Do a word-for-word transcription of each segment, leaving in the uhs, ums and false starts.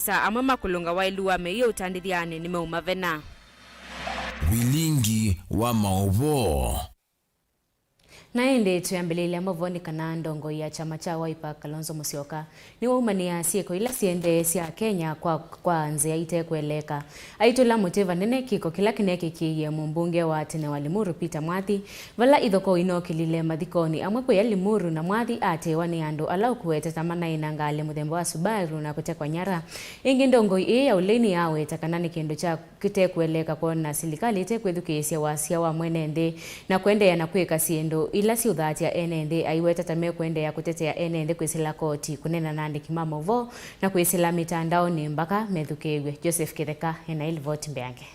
Sa amwe ma kũlũnga waĩlu wa mĩio ũtandĩthyanĩ nĩmeũmavena. Vilingi wa maũvoo. Na ĩndĩ twĩambĩlĩlya maũvoo nĩ kana ndongoi ya kyama kya Wiper Kalonzo Musyoka nĩwaumanĩa syĩko ila siendee sya Kenya kwa, kwa nzĩa ite kũeleeka. Aitũla mũtĩ vanene kĩko kĩla kĩnekĩkĩie mũmbunge wa tene wa Limuru Peter Mwathi, vala ithokoo inookĩlile mathikonĩ amwe kũya Limuru na Mwathi atĩĩwa nĩ andũ ala ũkũeteta manaĩ na ngalĩ mũthemba wa Subaru na kũtekwa nyara. Ĩngĩ ndongoi ĩĩ ya ũlei nĩyaweta kana nĩ kĩndũ kya kĩtekũeleeka kwona silikalĩ ĩtekwĩthukĩĩsya wasya wa mwene nthĩ na kũendeea na kwĩka syĩndũ ila siũthatya ene nthĩ, aiweta ta mekũendeea kũtetea ene nthĩ kwĩsĩla koti, kũneena na andĩki ma maũvoo, na kwĩsĩla mĩtandaonĩ mbaka methukĩĩw'e. Joseph Kĩtheka ena ĩlivoti mbeange.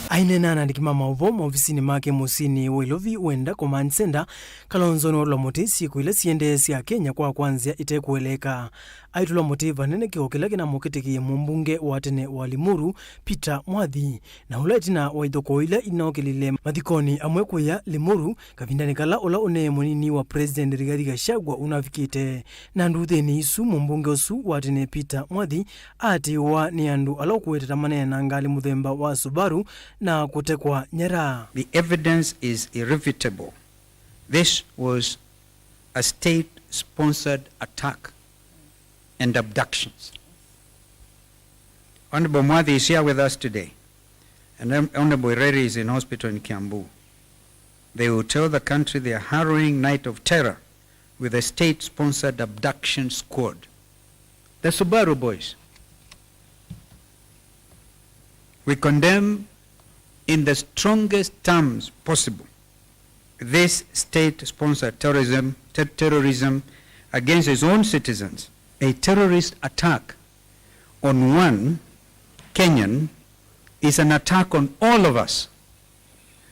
Aineena na andĩki ma maũvoo maovisinĩ make mũsyĩnĩ wa Ilovi Wenda Command Center, Kalonzo nĩwatũla mũtĩ syĩko ila siendee sya Kenya kwa kwa nzĩa ĩtekũeleeka. Aitũla mũtĩ vanene kĩko kĩla kĩnamũkĩtĩkĩie mũmbunge wa tene wa Limuru, Peter Mwathi, na ũla ĩtina wa ithokoo ila inookĩlile mathikonĩ amwe kũya Limuru, kavindanĩ kala ũla ũnee mũnini wa President Rigathi Gachagua ũnavikĩte. Na nduthĩnĩ isu, mũmbunge ũsu wa tene Peter Mwathi aatĩĩwa nĩ andũ ala ũkũeteta maneena ngalĩ mũthemba wa Subaru na kũtekwa nyara. The evidence is irrefutable. This was a state-sponsored attack and abductions. Honorable Mwathi is here with us today, and Hon-, Honorable Ireri is in hospital in Kiambu. They will tell the country their harrowing night of terror with a state-sponsored abduction squad. The Subaru boys. We condemn in the strongest terms possible this state-sponsored terrorism, ter-, terrorism against its own citizens. A terrorist attack on one Kenyan is an attack on all of us,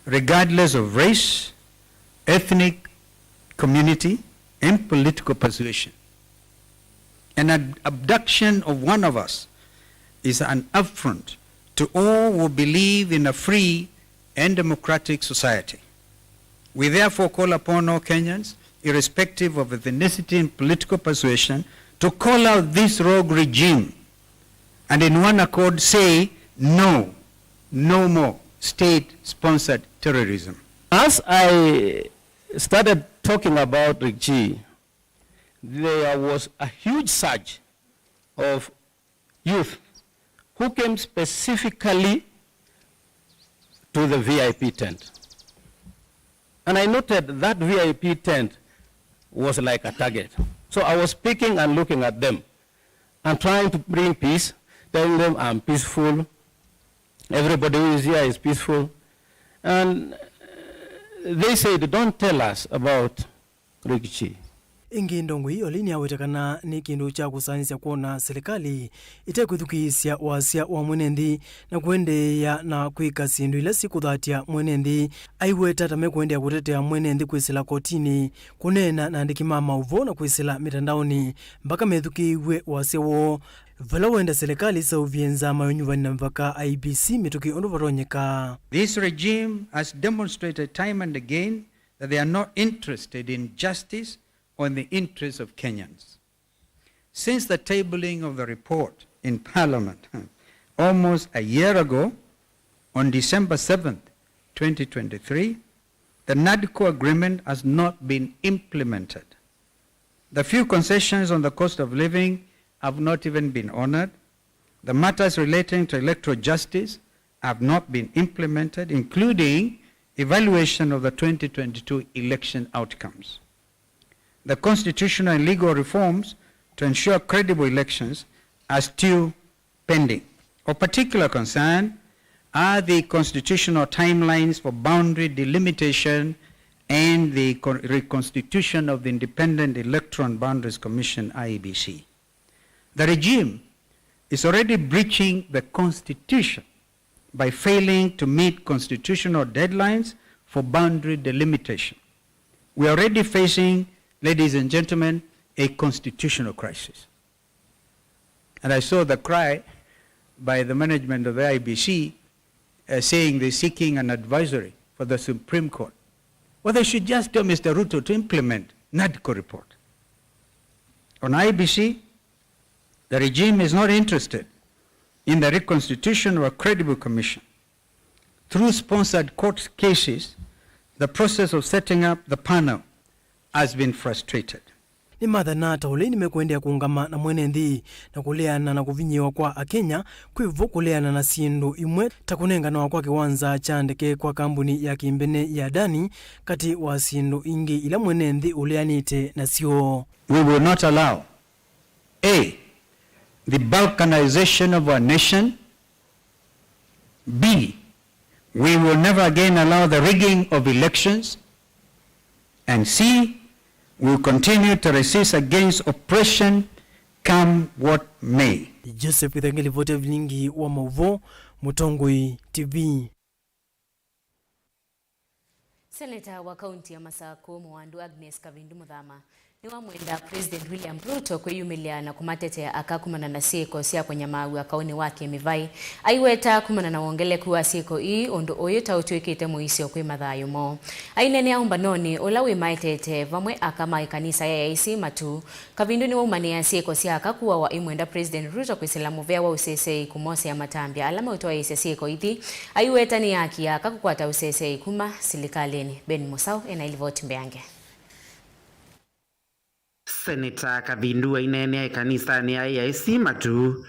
regardless of race, ethnic community, and political persuasion. An ab-, abduction of one of us is an affront to all who believe in a free and democratic society. We therefore call upon all Kenyans, irrespective of ethnicity and political persuasion, to call out this rogue regime and in one accord say, "No, no more state-sponsored terrorism." As I started talking about Rigathi, there was a huge surge of youth who came specifically to the V I P tent. And I noted that V I P tent was like a target. So I was speaking and looking at them and trying to bring peace, telling them, "I'm peaceful. Everybody who is here is peaceful." And they said, "Don't tell us about Rigathi." Ĩngĩ ndongoi ĩyo nĩyaweta kana nĩ kĩndũ kya kũsaanĩsya kwona silikalĩ ĩtekwĩthukĩĩsya wasya wa mwene nthĩ na kũendeea na kwĩka syĩndũ ila sikũthatya mwene nthĩ. Aiweta ta mekũendeea kũtetea mwene nthĩ kwĩsĩla kotinĩ, kũneena na andĩki ma maũvoo na kwĩsĩla mĩtandaonĩ mbaka methukĩĩw'e wasya woo, vala wenda silikalĩ ĩseũvye nzama ya ũnyuvani na mĩvaka, I E B C, mĩtũkĩ ũndũ vatonyeka. This regime has demonstrated time and again that they are not interested in justice or in the interests of Kenyans. Since the tabling of the report in Parliament almost a year ago, on December seventh, twenty twenty-three, the NADCO agreement has not been implemented. The few concessions on the cost of living have not even been honored. The matters relating to electoral justice have not been implemented, including evaluation of the twenty twenty-two election outcomes. The constitutional and legal reforms to ensure credible elections are still pending. Of particular concern are the constitutional timelines for boundary delimitation and the con-, reconstitution of the Independent Electoral Boundaries Commission, I E B C. The regime is already breaching the constitution by failing to meet constitutional deadlines for boundary delimitation. We are already facing, ladies and gentlemen, a constitutional crisis. And I saw the cry by the management of the I E B C, uh, saying they're seeking an advisory for the Supreme Court. Well, they should just tell Mister Ruto to implement NADCO report. On I E B C, The regime is not interested in the reconstitution of a credible commission. Through sponsored court cases, the process of setting up the panel has been frustrated. Nĩmathanaa ta ũlei nĩmekũendeea kũũngama na mwene nthĩ na kũleana na kũvinyĩĩwa kwa Akenya kwĩ vo kũleana na syĩndũ imwe ta kũnenganawa kwa kĩwanza kya ndeke kwa kambuni ya kĩmbene ya Adani, katĩ wa syĩndũ ingĩ ila mwene nthĩ ũleanĩte nasyo. We will not allow, A, the balkanization of our nation. B, we will never again allow the rigging of elections. And C, we will continue to resist against oppression, come what may. Joseph Gĩthenge, livoti ya vilingi wa maũvoo, Mũtongoi T V. Seneta wa kaunti ya Masakũ, Mũwandu Agnes Kavindu Mũthama, nĩwamwenda President William Ruto kwĩyumĩlya na kũmatetea aka kumana na syĩko sya kũnyamaaw'a kaũnĩ wa Kĩmĩvai. Aiweta kumana na wongeleku wa syĩko ii, ũndũ ũyũ ta ũtw'ĩkĩte mũisyo kwĩ mathayũ moo. Aineenea ũmbanonĩ ũla wĩmaetete vamwe aka ma ĩkanisa ya A I C Matu, Kavindu nĩwaumanĩa syĩko sya aka kũawa aimwenda President Ruto kwĩsĩla mũvea wa ũseseĩ kũmosea matambya ala meũtwaĩĩsya syĩko ithi. Aiweta nĩ haki ya aka kũkwata ũseseĩ kuma silikalĩnĩ. Ben Mũsaũ ena ilivoti mbeange. Seneta Kavindu aineenea ĩkanisanĩ ya A I C Matu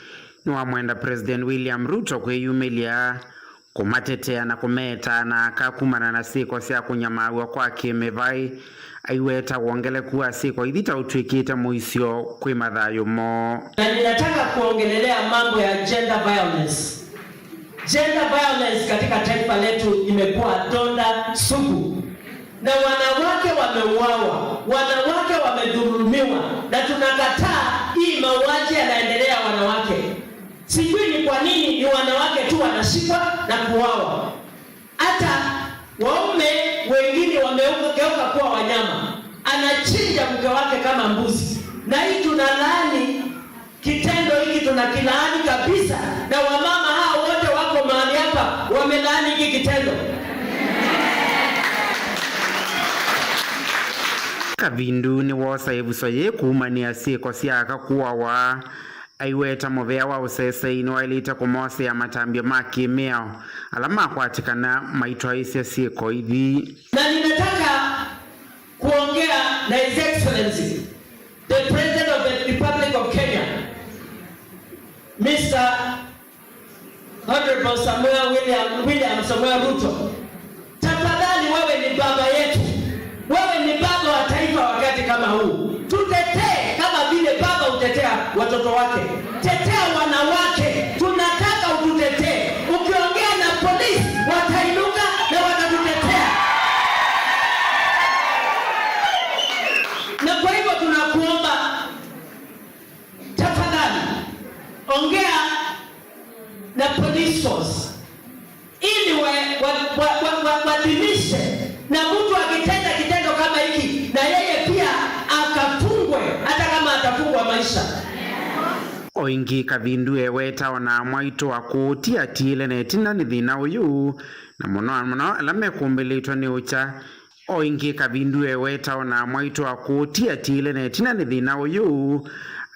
nĩwamwenda President William Ruto kwĩyumĩlya, kũmatetea na kũmeetaa na aka kumana na syĩko sya kũnyamaaw'a kwa kĩmĩvaĩ. Aiweta wongeleku wa syĩko ithi ta ũtw'ĩkĩte mũisyo kwĩ mathayũ moo. Na ninataka kuongelelea mambo ya gender violence. Gender violence katika taifa letu imekuwa donda sugu. Na wanawake wameuawa, wanawake wamedhulumiwa, na tunakataa hii mauaji yanaendelea wanawake. Sijui ni kwa nini ni wanawake tu wanashikwa na kuuawa. Hata waume wengine wamegeuka kuwa wanyama, anachinja mke wake kama mbuzi. Na hii tunalaani. Kitendo hiki tunakilaani kabisa, na wamama hao wote wako mahali hapa wamelaani hiki kitendo. Kavindu nĩwoosa ĩvuso yĩĩ kuumanĩa syĩko sya aka kũawa, aiweta mũvea wa ũseseĩ nĩwaĩlĩte kũmosea matambya ma kĩmĩao ala makwatĩkana maitwaĩĩsya syĩko ithi. Na ninataka kuongea na His Excellency, the President of the Republic of Kenya, Mister Honorable Samuel William, William Samuel Ruto, tafadhali, wewe ni baba yetu, wewe ni baba wa taifa. Wakati kama huu, tutetee kama vile baba hutetea watoto wake. Tetea wanawake, tunataka ututetee. Ukiongea na polisi, watainuka na watatutetea. Na kwa hivyo tunakuomba, tafadhali, ongea na police force ili wa, wa, wa, wa, wa, waadhimishe, na mtu akitenda kitendo kama hiki, na yeye pia akafungwe, hata kama atafungwa maisha. O ĩngĩ, Kavindu eweta ona amwaitũ akũũ ti atiĩle na ĩtina nĩ thĩna ũyũ, na mũno mũno ala mekũmbĩlĩtwe nĩ ũkya. O ĩngĩ, Kavindu eweta ona amwaitũ akũũ ti atiĩle na ĩtina nĩ thĩna ũyũ.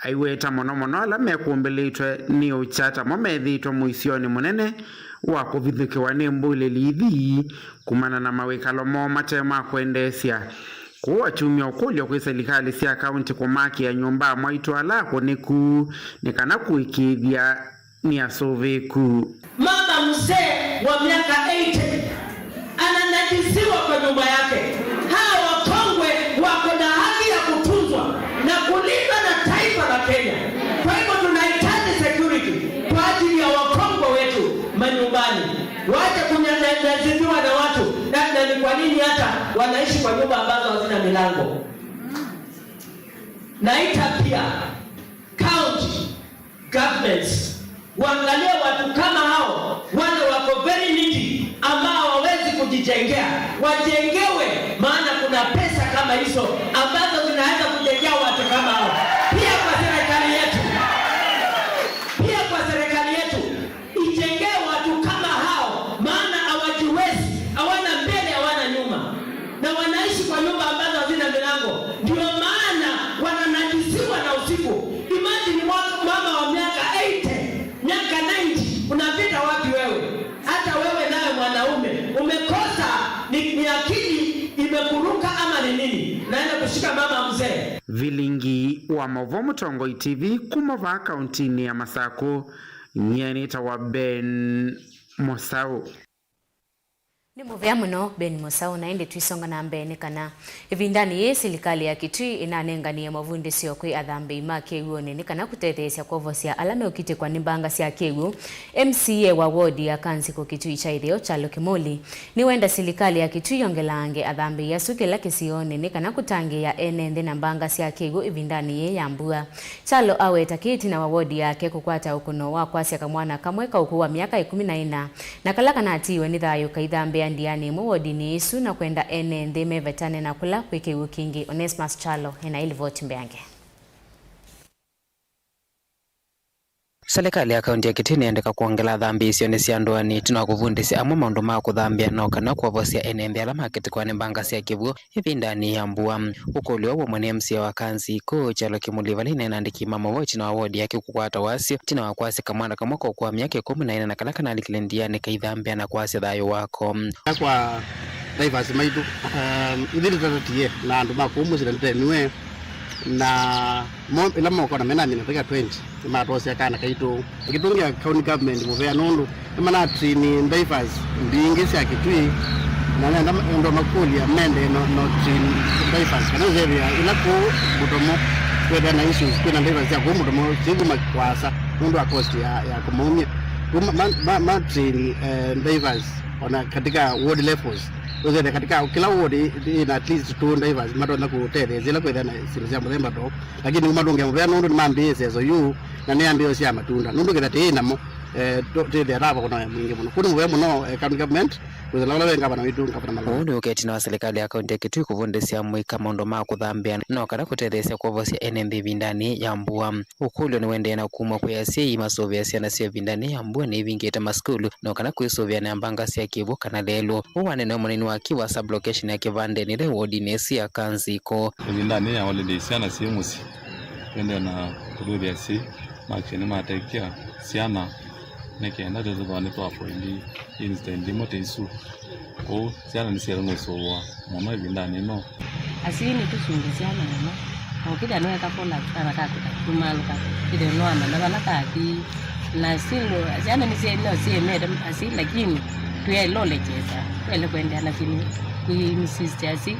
Aiweta mũno mũno ala mekũmbĩlĩtwe nĩ ũkya tamo methĩĩtwe mũisyonĩ mũnene wa kũvithũkĩwa nĩ mbũlĩli ithi kumana na mawĩkalo moo mate ma kwendeesya. Kũu akyumya ũkũlyo kwĩ silikalĩ sya kaunti kũmakĩa nyũmba amwaitũ ala akũnĩku nĩ kana kũĩkĩĩthya nĩ asũvĩĩku. Mama mzee wa miaka eighty ananajisiwa kwa nyumba yake. Hawa wakongwe wako na haki ya kutunzwa na kulindwa na taifa la Kenya. Kwa hivyo tunahitaji security kwa ajili ya wakongwe wetu manyumbani. Waache kunyanyasiwa na watu, na, na ni kwa nini hata wanaishi kwa nyumba ambazo hazina milango? Naita pia county governments, waangalie watu kama hao, wale wako very needy, ambao hawawezi kujijengea, wajengewe, maana kuna pesa kama hizo ambazo zinaweza kujengea watu kama hao. Pia kwa serikali yetu, pia kwa serikali yetu, ijengee watu kama hao, maana hawajiwezi, hawana mbele, hawana nyuma, na wanaishi kwa nyumba ambazo hazina milango, ndio maana wananajisiwa na usiku. Imagine mwa-, mama Shika mama mzee. Vilingi wa Mauvoo Mũtongoi T V kuma vaa kauntinĩ ya Masakũ, nyie nĩtawa Ben Mũsaũ. Nĩ mũvea mũno, Ben Mũsaũ, na ĩndĩ twisonga na mbee nĩ kana ĩvindanĩ yĩĩ silikalĩ ya Kitui ĩnanenganie mavundĩsyo kwĩ athambĩi ma kĩw'ũnĩ nĩ kana kũtetheesya kwovosya ala meũkitĩkwa nĩ mbanga sya kĩw'ũ. M C A wa wodi ya Kanzikũ Kitui kya Ĩtheo, Kyalo Kĩmũli, nĩwenda silikalĩ ya Kitui yongelaange athambĩi asu kĩla kĩsionĩ nĩ kana kũtangĩĩa ene nthĩ na mbanga sya kĩw'ũ ĩvindanĩ yĩĩ ya mbua. Kyalo aweta kĩ ĩtina wa wodi yake kũkwata ũkũno wa kwasya kamwana kamwe ka ũkũũ wa myaka ĩkũmi na ĩna, na kala kanatiiwe nĩ thayũ kaithambĩa ndianĩ ĩmwe wodinĩ ĩsu, na kwenda ene nthĩ mevetane na kũla kwĩ kĩw'ũ kingĩ. Onesmus Kyalo ena ĩ livoti mbeange. Silikalĩ ya kaunti ya Kitui nĩyendeka kwongela athambĩi isionĩ sya ndũanĩ ĩtina wa kũvundĩsya amwe maũndũ ma kũthambĩa no kana kwovosya ene nthĩ ala makĩtĩkwa nĩ mbanga sya kĩw'ũ ĩvindanĩ ya mbua. Ũkũlyo ũũ waumwa nĩ M C A wa Kanzikũ, Kyalo Kĩmũli, vala ineena na andĩki ma maũvoo ĩtina wa wodi yake kũkwata wasyo ĩtina wa kwasya kamwana kamwe ka ũkũũ wa myaka ĩkũmi na ĩna na kala kanalikile ndianĩ kaithambĩa na kwasya thayũ wako. Kwa drivers maitũ, um, ithyĩ nĩtatatie na andũ ma kũu mũsyĩ na nĩtemiwe, na mo, ĩla mokona mena minute ta twenty, nĩmatwosea kana kaitũ. Kĩtũngĩa county government mũvea nũndũ nĩmanatrain drivers mbingĩ sya Kitui, na nenda, nenda makũlya mende no, no train drivers kana ũsethĩa ila kũu Mũtomo kwĩthĩa na issues, kwĩna drivers sya kũu Mũtomo syĩthuma kũasa nũndũ wa cost ya, ya kũmaumya. Kũu ma, ma, ma, ma train, eh, drivers ona katika ward levels. Ũsethĩa katika kĩla ward ĩ, ĩna at least two drivers matonya kũtetheesya ila kwĩthĩa na syĩndũ sya mũthemba too. Lakini nĩkumatũngĩa mũvea nũndũ nĩmambĩĩe seso yu na nĩyambĩĩo sya matunda. Nũndũ kĩthatĩ yĩ namo, eh, tũ-, twĩthĩa tava kũna mwingĩ mũno. Kũu nĩ mũvea mũno, eh, county government, kwĩthĩla ũla wĩ ngavana witũ, ngavana Malonza. Ũũ nĩ ũketĩ wa silikalĩ ya kaunti ya Kitui kũvundĩsya amũika maũndũ ma kũthambĩa no kana kũtetheesya kwovosya ene nthĩ ĩvindanĩ ya mbua. Ũkũlyo nĩũendee na kumwa kwĩ asyai masũvĩa syana syoo ĩvindanĩ ya mbua nĩivingĩte masukulu no kana kwĩsũvĩa na mbanga sya kĩw'ũ kana lelũ. Ũũ waneenewa mũnini wa kĩw'ũ wa sub-location ya Kĩvandenĩ ĩla ĩ wodinĩ ĩsu ya Kanzikũ. Ĩvindanĩ ya holiday, syana syĩ mũsyĩ, twendee na kũtũthĩa syĩ makye nĩmatekia syana nĩ kenda tũthĩwa nĩtwa avoid incident imwe ta isu. Kwoou syana nĩsyaĩlwe nũsũvũa mũno ĩvindanĩ ĩno. Asyai nĩtũsũngĩe syana mũno. Na ũkĩthĩa nĩweka collapse, kana kakũta kũmalũka, kĩthĩa nĩwamanya vala kathi. Na still, syana nĩsyaĩ-, no syĩmete asyai, lakini tũyaĩle ũlekyeesa, tũyaĩle kũendeea na kĩnĩ kũinsist asyai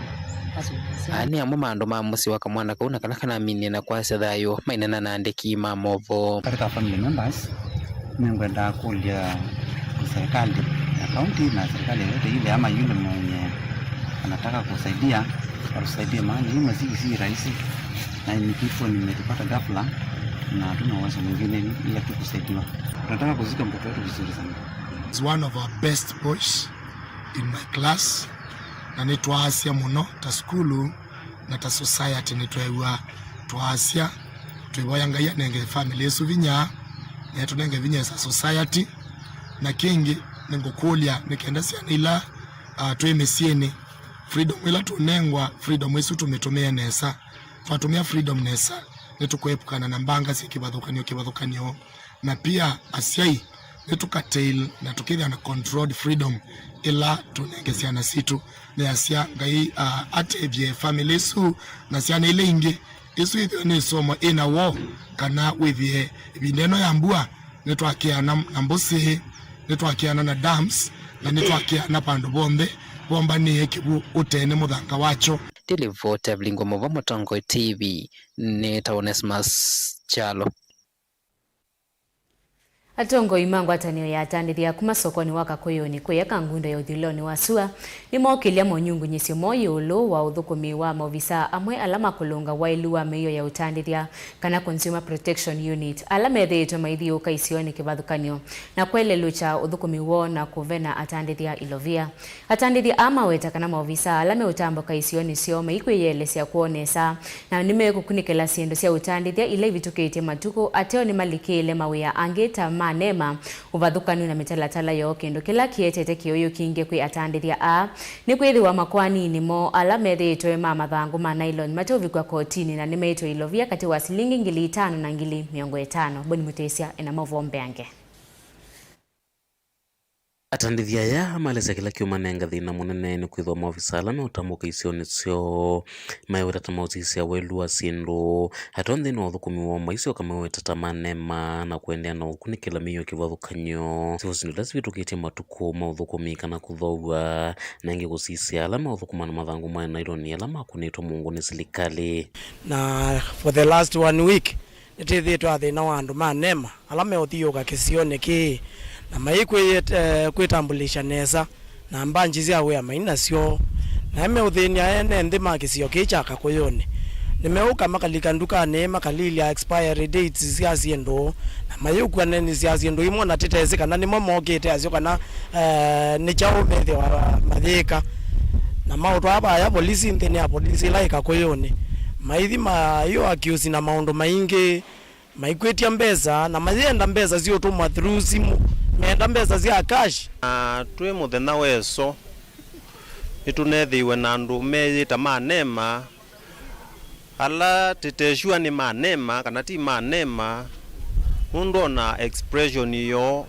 masũngĩe syana. Aa nĩ amwe ma andũ ma mũsyĩ wa kamwana kau na kala kanaminie na kwasya thayũ maineena na andĩki ma maũvoo. Katika family members, nĩngwenda kũlya serikali ya kaunti na serikali yoyote ile ama yule mwenye anataka kusaidia, atusaidie, maana hii mazishi si rahisi, na ni kifo nimetupata ghafla na hatuna uwezo mwingine ila tu kusaidiwa. Tunataka kuzika mtoto wetu vizuri sana. He's one of our best boys in my class, na nĩtwaasya mũno ta sukulu. Na ta society nĩtweew'a twaasya, twĩvoya Ngai anenge family ĩsu vinya, na atũnenge vinya as a society. Na kĩngĩ, nĩngũkũlya nĩ kenda syana ila, ah, twĩ mĩsyĩnĩ, freedom ĩla tũnengwa, freedom ĩsu tũmĩtũmĩe nesa. Twatũmĩa freedom nesa, nĩtũkũepukana na mbanga syĩ kĩvathũkany'o kĩvathũkany'o. Na pia asyai, nĩtũkatail na tũkĩthĩa na controlled freedom ĩla tũnenge syana sitũ. Nĩasya Ngai, ah, atethye family ĩsu na syana ila ingĩ, ĩsu ĩthĩwe nĩ ĩsomo ĩna woo, kana wĩthĩe ĩvinda ĩno ya mbua, nĩtwakĩana na mbũsĩ, nĩtwakĩana na dams, na nĩtwakĩana vandũ vonthe vombanĩe kĩw'ũ ũtee nĩ mũthanga wakyo. Ndilivota Vilingo Mũvo, Mũtongoi T V, nĩ ta Onesmus Kyalo. Atongoi ma ngwatanĩo ya atandĩthya kuma sokonĩ wa Kakũyũnĩ kũya Kangundo ya ũthilonĩ wa sua nĩmookĩlya monyungunyĩsyo moo ĩũlũ wa ũthũkũmi wa maovisaa amwe ala makũlũnga waĩlu wa mĩio ya ũtandĩthya, kana Consumer Protection Unit, ala methĩĩtwe maithiũũka isionĩ kĩvathũkany'o na kwelelũkya ũthũkũmi woo na kũvena atandĩthya ilovia. Atandĩthya aa maweta kana maovisaa ala meũtambũka isionĩ syoo maikwĩyĩelesya kwoo nesa, na nĩmekũkunĩkĩla syĩndũ sya ũtandĩthya ila ivĩtũkĩtye matukũ, ateo nĩmalikĩĩle mawĩa angĩ ta ma NEMA, ũvathũkanu na mĩtalatala yoo, kĩndũ kĩla kĩetete kĩũyũ kingĩ kwĩ atandĩthya aa. Nĩkwĩthĩwa makoaninĩ moo ala methĩĩtwe ma mathangũ ma nylon mateũvikwa kotinĩ na nĩmaĩtwe ilovia katĩ wa silingi ngili itano na ngili mĩongo ĩtano. Boni Mũtĩsya ena maũvoo mbeange. Atandĩthya aya malesya kĩla kĩũmanenga thĩna mũnene nĩ kwĩthwa maovisa ala meũtambũka isionĩ syoo meweta ta maũsisya waĩlu wa syĩndũ. Ateo nthĩnĩ wa ũthũkũmi woo maisyoka meweta ta manema na kũendeea na ũkunĩkĩla mĩio kĩvathũkany'o. Sivũsi nĩ ila sivĩtũkĩtye matukũ ma ũthũkũmi kana kũthooa, na ĩngĩ kũsisya ala meũthũkũma na mathangũ ma nailoni ala makũnĩtwe mũngũ nĩ silikalĩ. Na for the last one week, nĩtwĩthĩĩtwe na thĩna wa andũ ma nema ala meũthiũũka kĩsionĩ kĩĩ, na maikwĩyĩte, eh, kwĩtambũlĩsya nesa na mbanji sya wĩa mai nasyo, na meũthĩny'a ene nthĩ ma kĩsio kĩĩ kya Kakũyũnĩ. Nĩmeũka makalika ndukanĩ, makalilya expiry dates sya syĩndũ, na mayĩũkuananĩsya syĩndũ imwe, na tĩtesĩ kana nĩmo mokĩte asyo kana, eh, nĩ kyaũ methĩwa mayĩka. Na maũtwaa vaya polisi, nthĩnĩ ya polisi ĩla ĩ Kakũyũnĩ. Maithi mayĩũakiũsi na maũndũ maingĩ, maikwĩtya mbesa, na mayenda mbesa siũtũmwa through simũ, menda mbesa sya cash. Na twĩ mũthenya wa ĩso, nĩtũneethĩiwe na andũ meyĩta ma nema, ala tĩtesure nĩ ma nema kana ti ma nema, nũndũ ona expression yoo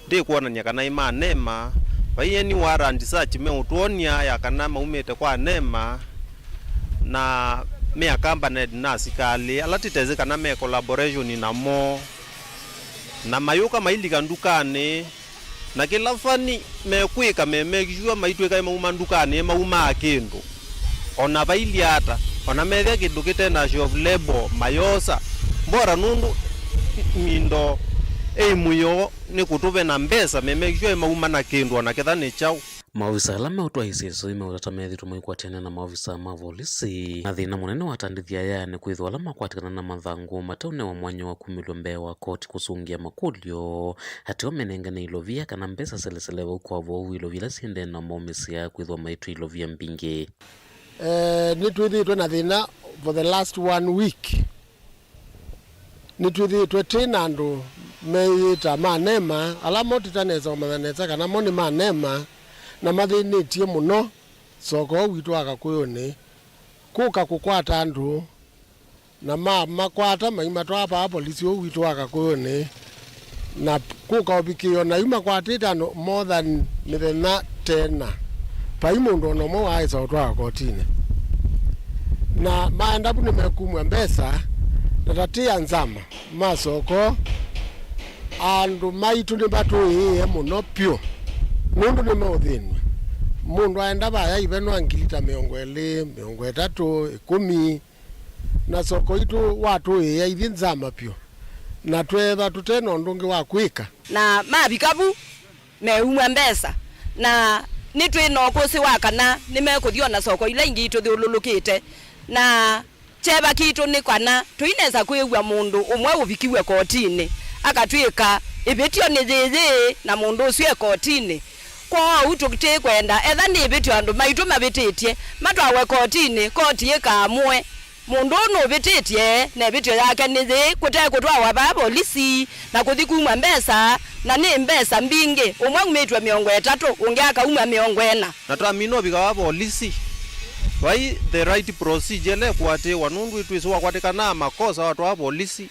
ndĩkwonany'a kana ĩ ma nema. Vai any warrant search meũtwony'a ya kana maumĩte kwa nema, na me accompanied na asikalĩ ala tĩtesĩ kana me collaboration namo, na mayũka mailika ndukanĩ, na kĩla vani mekwĩka me make sure maitw'ĩka mauma ndukanĩ maumaa kĩndũ. Ona vailye ata, ona methĩa kĩndũ kĩte na shoe of label, mayosa. Mbora nũndũ mindo ĩ mũyo nĩ kũtũve na mbesa, me make sure mauma na kĩndũ ona ketha nĩ kyaũ. Maovisa ala meũtwaĩĩsya ĩsoi meũtata methĩtwe maikwatĩanĩa na maovisa ma volisi. Na thĩna mũnene wa atandĩthya aya nĩ kwĩthwa ala makwatĩkana na mathangũ mateũnewa mwanya wa kumĩlw'a mbee wa koti kũsũngĩa makũlyo, ateo menengane ilovia kana mbesa selesele vau kwa vau, ilovia ila syendee na maũmĩsĩaa kwĩthwa maitw'a ilovia mbingĩ. Eh, nĩtwĩthĩĩtwe na thĩna for the last one week. Nĩtwĩthĩĩtwe twĩ na andũ meyĩta ma nema, ala mo tũtanesa ũmanya nesa kana mo nĩ ma nema, na mathĩnĩtye mũno soko ũũ witũ wa Kakũyũnĩ, kũka kũkwata andũ, na mamakwata maimatwaa vaa polisi ũũ witũ wa Kakũyũnĩ, na kũka ũvikĩĩo na yu makwatĩte andũ more than mĩthenya tena, vai mũndũ ona ũmwe waaĩsa ũtwawa kotinĩ. Na maenda vu nĩmekumw'a mbesa, na tatĩa nzama ma soko, andũ maitũ nĩmatũĩĩe mũno vyũ, nũndũ nĩmeũthĩnw'a. Mũndũ aenda vaya ivenwa ngili ta mĩongo ĩlĩ, mĩongo ĩtatũ, ĩkũmi, na soko itũ watũĩĩa ithi nzama vyũ, na tweethwa tũte na ũndũ ũngĩ wa kwĩka. Na mavika vu, meumw'a mbesa, na nĩtwĩ na ũkũsĩ wa kana nĩmekũthi ona soko ila ingĩ itũthyũlũlũkĩte, na kyeva kitũ nĩ kana tũinesa kwĩw'a mũndũ ũmwe ũvikiw'e kotinĩ, akatw'ĩka ĩvĩtyo nĩ yĩyĩ, na mũndũ ũsu e kotinĩ. Kwoou tũtikwenda, etha nĩ ĩvĩtyo andũ maitũ mavĩtĩtye, matwawe kotinĩ, koti ĩkaamũe. Mũndũ ũũ nũvĩtĩtye, na ĩvĩtyo yake nĩ yĩĩ, kũte kũtwawa vaa volisi na kũthi kumw'a mbesa, na nĩ mbesa mbingĩ, ũmwe aumĩtw'e mĩongo ĩtatũ, ũngĩ akaumw'a mĩongo ĩna. Na twamina ũvika vaa volisi, vai the right procedure ĩla ĩkũatĩĩwa, nũndũ twĩsĩ wakwatĩkanaa makosa watwaa volisi,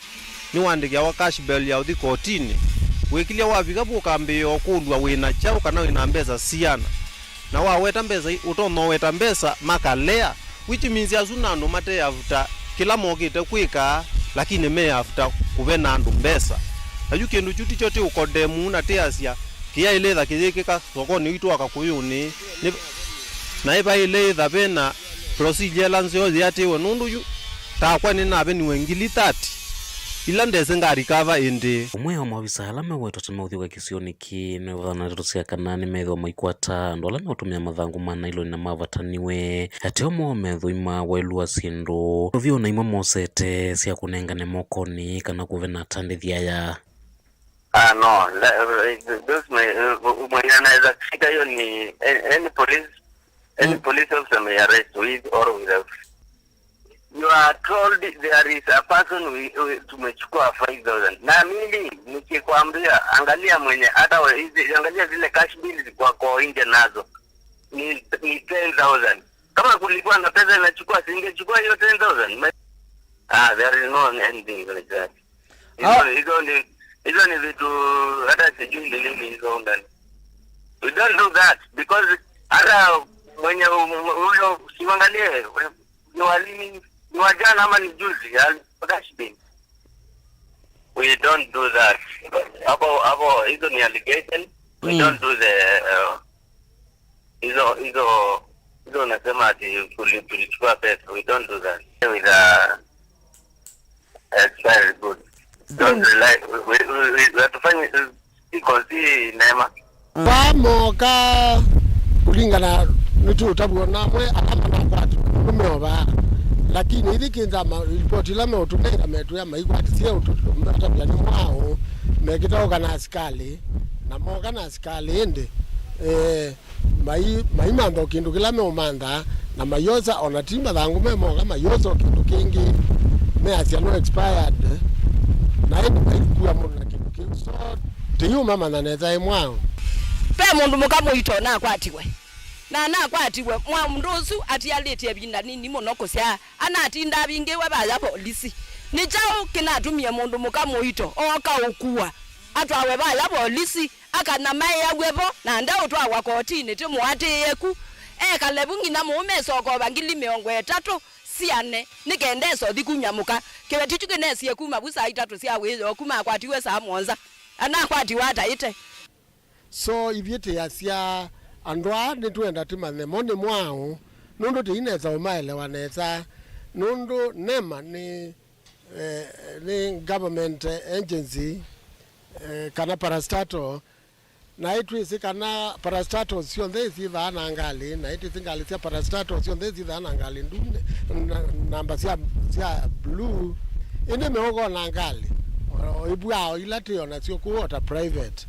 nĩwaandĩkĩawa cash bail ya ũthi kotinĩ. Wĩkĩlya wavika vu ũkambĩĩa ũkũlw'a wĩ na kyaũ kana wĩ na mbesa siana. Na waweta mbesa i-, ũtonya ũweta mbesa makalea, which means asu na andũ mate after kĩla mokĩte kwĩka, lakini me after kũvena andũ mbesa. Na yu kĩndũ kyu tikyo tĩ ũkondemu na tĩasya kĩyaĩlĩtha kĩyĩkĩka sokonĩ witũ wa Kakũyũnĩ, nĩ, na ĩvaĩle ĩtha vena procedure ĩla nzeo yĩatĩĩwe, nũndũ yu takwa nĩnaveniwe ngili thirty ila ndesĩ ngarikava ĩndĩ. Ũmwe wa maovisa ala mewetwa ta meũthiũka kĩsionĩ kĩĩ nĩwethana na ndeto sya kana nĩmethĩwa maikwata andũ ala meũtũmĩa mathangũ ma nailoni na mavataniwe. Ateo moo methũima waĩlu wa syĩndũ. Ũvyo na imwe mosete sya kũnengane mokonĩ kana kũve na atandĩthya aya. Ah, no. La-, eh, those may, eh, mwenye anaweza kushika hiyo ni a-, any police, any Mm. police officer may arrest with or without. You are told there is a person we, we, tumechukua five thousand. Na mimi nikikwambia, angalia mwenye, hata wa-, hizi, angalia zile cash bills kwa, kwa nje nazo. Ni, ni ten thousand. Kama kulikuwa na pesa inachukua, si ingechukua hiyo ten thousand? Ma-, ah, there is no anything like that. Hizo, ah, hizo ni, hizo ni vitu hata sijui ni nini hizo ndani. We don't do that because hata mwenye u-, u-, huyo usiangalie, we-, ni wa lini, ni wa jana ama ni juzi, ya dustbin. We don't do that. Hapo, hapo, hizo ni allegation. We Mm. don't do the, uh, hizo, hizo, hizo unasema ati tuli-, tulichukua pesa. We don't do that. With, uh, expired goods. Don't rely, we, we, we, we, we hatufanyi, iko si neema. Vaa mooka kũlingana nĩtũũtavw'a namwe ala manakwatĩwe nũndũ meovaa. Lakini ithi kĩnza ma-, ripoti ila meũtũnenga metwĩa maikwatisye ũtũmatavya nĩ mwaũ, mekĩtaũka na asikalĩ, na mooka na asikalĩ ĩndĩ, eh, mai-, maimantha o kĩndũ kĩla meũmantha, na maiosa, o na ti mathangũ me moka, maiosa o kĩndũ kĩngĩ, measya no expired, na ĩndĩ maikua mũndũ na kĩndũ kĩu. So, tĩyũmamanya nesa ĩ mwaũ. Ve mũndũ mũka mũito nakwatiwe. Na nakwatiwe, mwa mũndũ ũsu atialĩtye ĩvinda nini mũno kũsyaa, anatinda avingĩwe vaya volisi. Nĩ kyaũ kĩnatumie mũndũ mũka mũito ooka ũkua, atwawe vaya volisi? Akana maĩaw'e vo, na ndeũtwawa kotinĩ, ti mũatĩĩku. Ekale vu nginya mũũme ĩsokova ngili mĩongo ĩtatũ siane, nĩ kenda ĩsothi kumya mũka. Kĩveti kyu kĩnesie kuma vu saa itatũ sya wĩoo, kuma akwatiwe saa mũonza. Anakwatiwe ataĩte. So, ithyĩ tĩasya andũ aa nĩtwenda tĩmanye mo nĩ mwaũ, nũndũ tĩinesa ũmaelewa nesa, nũndũ NEMA nĩ, eh, nĩ government agency, eh, kana parastatal, na ĩtwĩsĩ kana parastatals syonthe isyĩthaa na ngalĩ, na ĩtwĩsĩ ngalĩ sya parastatals syonthe isyĩthaa na ngalĩ ndune, na, namba sya, sya blue, ĩndĩ meũkona ngalĩ o ĩvwaa o ila twĩ o nasyo kũu o ta private.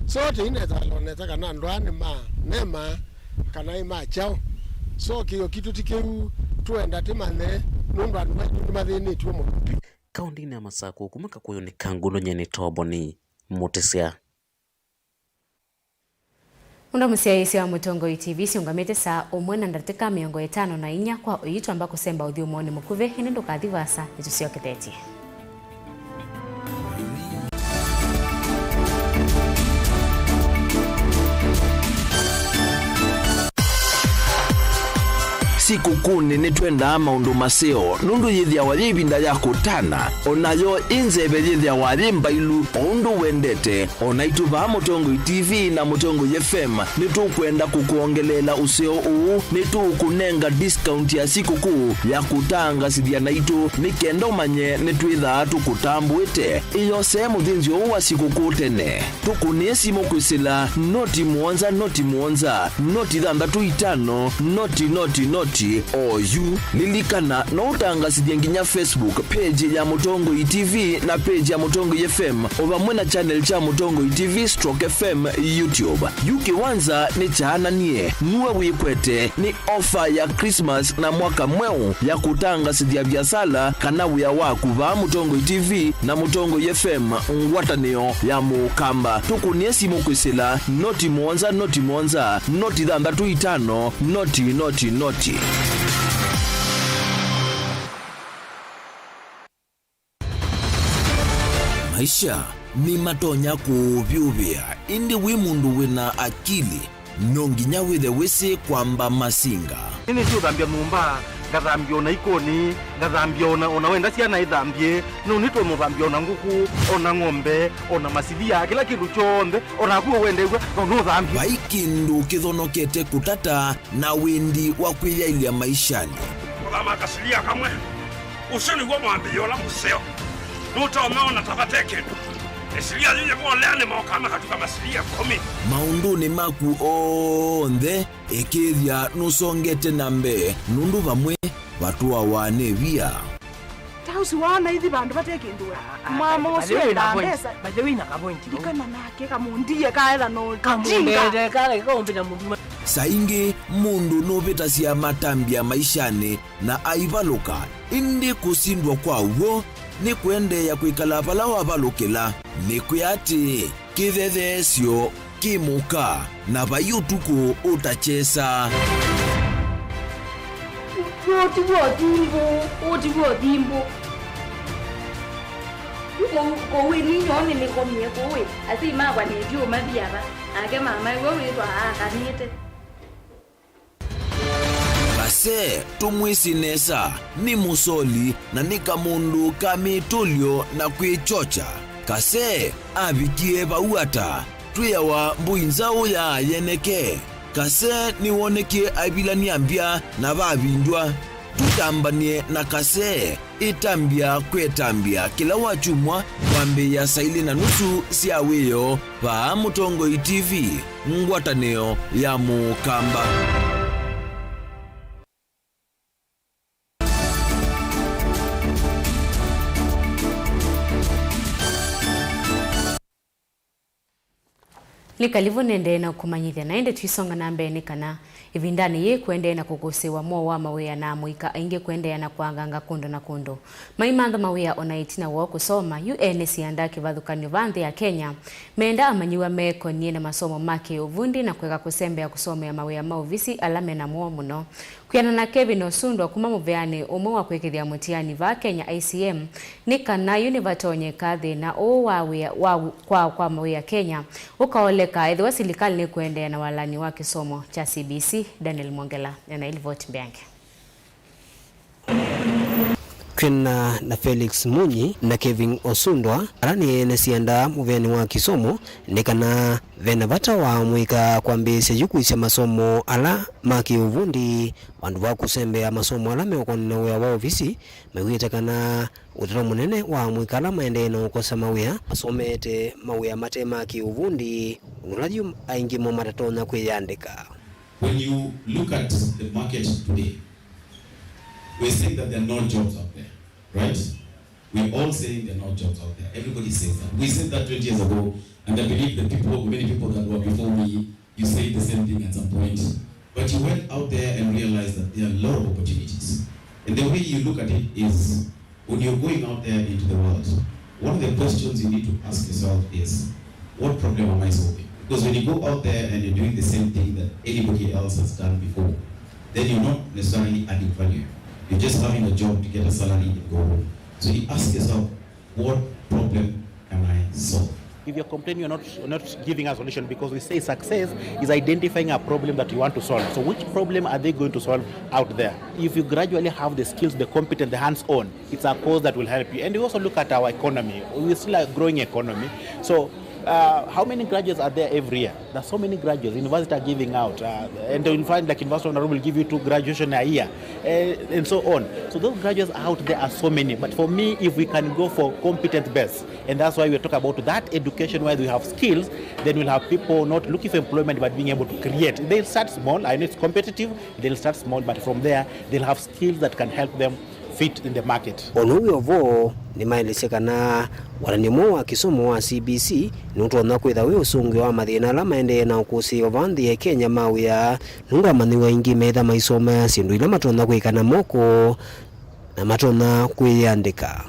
So tĩinesa alonesa kana andũ aa nĩ ma NEMA kana nĩ ma kyaũ. So kĩo kitũ ti kĩu, twenda tĩmanye, nũndũ andũ maitũ nĩmathĩnĩtw'e mũno. Kaũntĩnĩ ya Masakũ, kuma Kakũyũnĩ ka Ngũndũ, nyie nĩ Toboni Mũtĩsya. Mũndũ mũsyaĩĩsya wa Mũtongoi T V syũngamĩte saa ũmwe na ndatĩka mĩongo ĩtano na inya kwa ũyu twamba kũsemba ũthyũmũonĩ mũkuvĩ, ĩndĩ ndũkathi vaasa, nĩtũsyokethetye. Sikũkũnĩ nĩtwendaa maũndũ maseo, nũndũ yĩthĩawa yĩ ĩvinda ya kũtana, o nayo ĩ nzeve yĩthĩawa yĩ mbailu, o ũndũ wendete. O naitũ vaa Mũtongoi T V na Mũtongoi F M nĩtũkwenda kũkwongeleela ũseo ũũ, nĩtũũkũnenga discount ya sikũkũ ya kũtangasĩthya naitũ, nĩ kenda ũmanye nĩtwĩthaa tũkũtambũĩte. Ĩyosee mũthĩnzĩo ũũ wa sikũkũ tene. Tũkũnĩe simũ kwĩsĩla noti mũonza, noti mũonza, noti thanthatũ itano, noti, noti, noti, oyu. Lilikana, no ũtangasĩthye nginya Facebook page ya Mũtongoi T V na page ya Mũtongoi F M, o vamwe na channel kya Mũtongoi T V stroke F M YouTube. Yu kĩwanza nĩ kyaananie, nuwe wĩkwete, nĩ ofa ya Christmas na mwaka mweũ ya kũtangasĩthya viasala kana wĩa waku vaa Mũtongoi T V na Mũtongoi F M, ngwatanĩo ya Mũkamba. Tũkũnĩe simũ kwĩsĩla noti mũonza, noti mũonza, noti thanthatũ itano, noti, noti, noti. Maisha nĩmatonya kũũvyũvĩa, ĩndĩ wĩ mũndũ wĩna akili, no nginya wĩthe wĩsĩ kwamba masinga. Nĩnĩsĩ ũthambya nyũmba, ngathambya ona ikoni, ngathambya ona, ona wenda syana ithambye, no nĩtwe mũthambya ona ngũkũ, ona ng'ombe, ona masilia, kĩla kĩndũ kyonthe, o naku ũwendew'a, no nũthambye. Vai kĩndũ kĩthonokete kũtata na wendi wa kwĩyaĩlya maishanĩ. Kũthama kasilia kamwe. Ũsu nĩw'o mwambĩlĩo ũla mũseo. Nũtonya ona ta vate kĩndũ. Ĩsilia yĩyĩvolea nĩmokaa makatuka masilia ĩkũmi. Maũndũnĩ maku onthe, ĩkĩĩthya nũsongete na mbee, nũndũ vamwe vatũawa nĩ via. Ta ũsu waona ithi vandũ vate kĩndũ we. Ah, ah, mama ũsu endaa mbesa. By the way, na ka point. Ndikana nake kamũndie kaetha no kamũndete kala kaũmbĩta mũndũ. Saa ingĩ mũndũ nũvĩtasya matambya maishanĩ na aivalũka, ĩndĩ kũsindwa kwa w'o nĩ kũendeea kwĩkala vala wavalũkĩla. Nĩkwĩa atĩĩ, kĩthetheesyo kĩ mũka, na vai ũtukũ ũtakyesa. Ũũ ti w'o thimbũ, ũũ ti w'o thimbũ. Yu kũu, kũu ĩni nyoo nĩnĩkomie kũu ĩ, asyai makwa nĩvyũ mathi ava, nake mama ĩwe wĩthwa aakanĩte. Kasee tũmwĩsĩ nesa, nĩ mũsoli na nĩ kamũndũ ka mĩtũlyo na kwĩkyokya. Kasee avikie vau ata? Twĩawa mbũi nzaũ ya yeneke. Kasee nĩwonekie aivilany'a mbya na vavindwa. Tũtambany'e na Kasee ĩtambya kwa ĩtambya kĩla wakyumwa kwambĩĩa saa ilĩ na nusu sya wĩoo vaa Mũtongoi T V, ngwatanĩo ya Mũkamba. Nĩ kalivũ nĩendee na kũmanyĩthya, na ĩndĩ twisonga na mbee nĩ kana ĩvindanĩ yĩĩ kũendee na kũkũsĩĩwa mowoo wa mawĩa na amũika aingĩ kũendeea na kũanganga kũndũ na kũndũ. Maimantha mawĩa o na ĩtina woo kũsoma, yu ene sianda kĩvathũkany'o vaa nthĩ ya Kenya menda amanyĩw'a meekony'e na masomo ma kĩ-ũvundi na kũeka kũsembea kũsomea mawĩa ma ovisi ala me na mũo mũno. Kwĩanana na Kevin Osundwa kuma mũveanĩ ũmwe wa kwĩkĩthya mũtiani vaa Kenya, I C M, nĩ kana yu nĩvatonyeka thĩna ũũ wa wĩa wa kwawa kwa mawĩa Kenya ũkaoleka ethĩwa silikalĩ nĩkũendeea na walany'o wa kĩsomo kya C B C. Daniel Mwongela ena ilivoti mbeange. Kwĩanana na Felix Munyi na Kevin Osundwa, ala nĩ ene sianda mũveanĩ wa kĩsomo, nĩ kana ve na vata wa amũika kwambĩĩsya yu kwĩsya masomo ala ma kĩ-ũvundi vandũ va kũsembea masomo ala meũkonana na wĩa wa ovisi, mew'ĩte kana ũtalo mũnene wa amũika ala maendee na ũkosa mawĩa masomete mawĩa mate ma kĩ-ũvundi, ũndũ ũla yu aingĩ moo matatonya kwĩyandĩka. When you look at the market today, we say that there are no jobs out there, right? We all saying there are no jobs out there. Everybody says that. We said that twenty years ago, and I believe the people, many people that were before me, you said the same thing at some point. But you went out there and realized that there are a lot of opportunities. And the way you look at it is, when you're going out there into the world, one of the questions you need to ask yourself is, what problem am I solving? Because when you go out there and you're doing the same thing that anybody else has done before, then you're not necessarily adding value. You're just having a job to get a salary and go home. So you ask yourself, what problem can I solve? If you're complaining, you're not, you're not giving a solution, because we say success is identifying a problem that you want to solve. So which problem are they going to solve out there? If you gradually have the skills, the competence, the hands-on, it's a course that will help you. And we also look at our economy. We're still a growing economy. So, uh, how many graduates are there every year? There's so many graduates. Universities are giving out. Uh, and in fact, like, University of Nairobi will give you two graduation a year, uh, and so on. So those graduates out there are so many. But for me, if we can go for competence base, and that's why we talk about that education, where we have skills, then we'll have people not looking for employment, but being able to create. They'll start small. I know it's competitive. They'll start small, but from there, they'll have skills that can help them fit in the market. O na wĩ o vo, nĩmaelesya kana walany'o mweũ wa kĩsomo wa C B C nũtonya kwĩtha wĩ ũsũngĩo wa mathĩna ala maendee na ũkũsĩĩo vaa nthĩ ya Kenya ma wĩa, nũndũ amanyĩw'a aingĩ metha maisomea syĩndũ ila matonya kwĩka na moko na matonya kwĩyandĩka.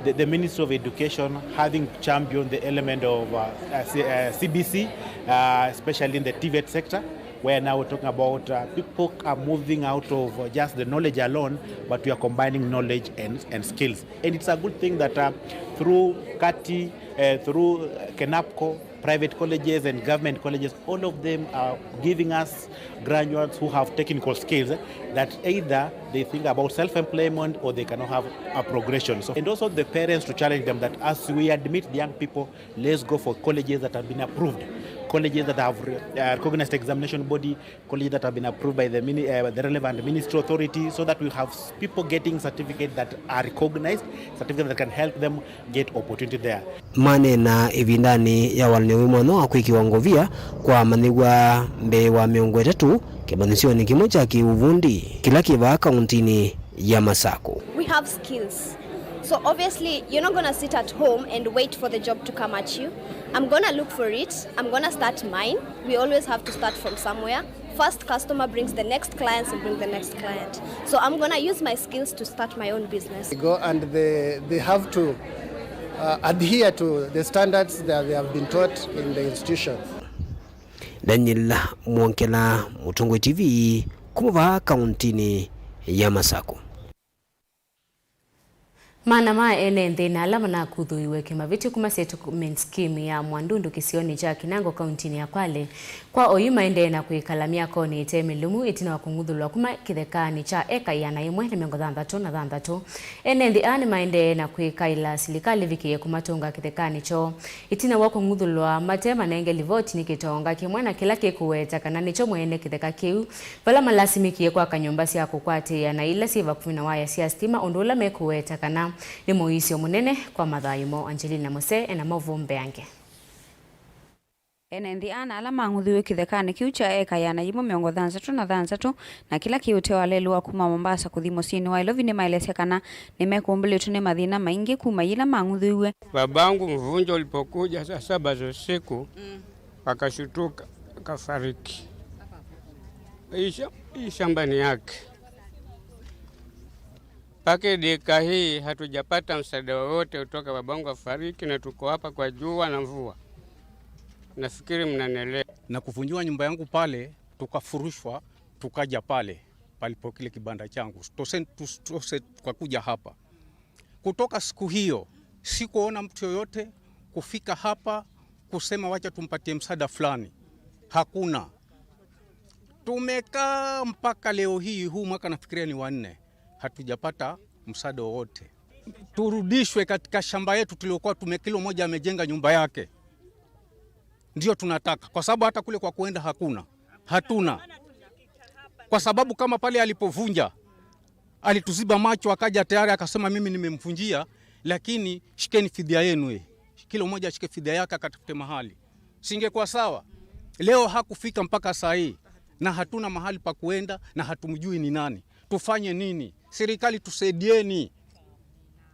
The, the Ministry of Education having championed the element of, uh, uh, C-, uh, C B C, uh, especially in the TVET sector, where now we're talking about, uh, people are moving out of, uh, just the knowledge alone, but we are combining knowledge and, and skills. And it's a good thing that, uh, through KATI, uh, through, uh, KENAPCO, private colleges and government colleges, all of them are giving us graduates who have technical skills, eh, that either they think about self-employment or they cannot have a progression. So, and also the parents to challenge them that as we admit the young people, let's go for colleges that have been approved, colleges that have re-, uh, recognized examination body, colleges that have been approved by the mini-, uh, the relevant ministry authority, so that we have s-, people getting certificate that are recognized, certificate that can help them get opportunity there. Maneena ĩvindanĩ ya walany'o wĩ mwanya wa kwĩkĩwa ngovia kwa amanyĩw'a mbee wa mĩongo ĩtatũ kĩmanyĩsyonĩ kĩmwe kya kĩ-ũvundi kĩla kĩ vaa kauntinĩ ya Masakũ. We have skills. So obviously, you're not gonna sit at home and wait for the job to come at you. I'm gonna look for it. I'm gonna start mine. We always have to start from somewhere. First customer brings the next clients and bring the next client. So I'm gonna use my skills to start my own business. They go and they, they have to, uh, adhere to the standards that they have been taught in the institution. Daniel Mwongela, Mũtongoi T V, kuma vaa kauntinĩ ya Masakũ. Maana ma ene nthĩ na ala manakuthũiwe kĩmavĩtyo kuma settlement scheme ya Mwandundu kĩsionĩ kya Kinango kauntinĩ ya Kwale kwa oyu maendee na kwĩkala myakonĩ ĩte mĩlũmu ĩtina wa kũng'uthũlwa kuma kĩthekanĩ kya eka ĩana yĩmwe na mĩongo thanthatũ na thanthatũ. Ene nthĩ aa nĩmaendee na kwĩkaĩla silikalĩ ĩvikĩe kũmatũnga kĩthekanĩ kyoo. Ĩtina wa kũng'uthũlwa mate manenge livoti nĩ kĩtonga kĩmwe na kĩla kĩkũweta kana nĩkyo mwene kĩtheka kĩu, vala malasimĩkie kwaka nyũmba sya kũkwatĩĩa na ila syĩ vakuvĩ na waya sya sitima, ũndũ ũla mekũweta kana nĩ mũisyo mũnene kwa mathayũ moo. Angelina Mose ena maũvoo mbeange. Ene nthĩ ana ala mang'uthĩiwe kĩthekanĩ kĩu kya eka ĩana yĩmwe mĩongo thanthatũ na thanthatũ na kĩla kĩ ũtee wa lelũ wa kuma Mombasa kũthi mũsyĩnĩ wa Nairobi nĩmaelesya kana nĩmekũmbĩlĩtwe nĩ mathĩna maingĩ kuma yĩla mang'uthĩiwe. Babangu mvunja ulipokuja saa saba za usiku, mm, akashutuka, akafariki. Hii sha-, hii shamba ni yake. Mpaka dakika hii hatujapata msaada wowote kutoka babangu afariki, na tuko hapa kwa jua na mvua. Nafikiri mnanielewa. Na kuvunjiwa nyumba yangu pale, tukafurushwa, tukaja pale palipo kile kibanda changu. Tose, tus-, tose tukakuja hapa. Kutoka siku hiyo, sikuona mtu yoyote kufika hapa kusema, "Wacha tumpatie msaada fulani." Hakuna. Tumekaa mpaka leo hii, huu mwaka nafikiria ni wa nne, hatujapata msaada wowote. Turudishwe katika shamba yetu tuliokuwa tume-, kila mmoja amejenga nyumba yake. Ndio tunataka, kwa sababu hata kule kwa kuenda hakuna. Hatuna. Kwa sababu kama pale alipovunja, alituziba macho, akaja tayari akasema, "Mimi nimemvunjia, lakini shikeni fidia yenu, eh. Kila mmoja ashike fidia yake, akatafute mahali." Singekuwa sawa? Leo hakufika mpaka saa hii, na hatuna mahali pa kuenda, na hatumjui ni nani. Tufanye nini? Serikali, tusaidieni.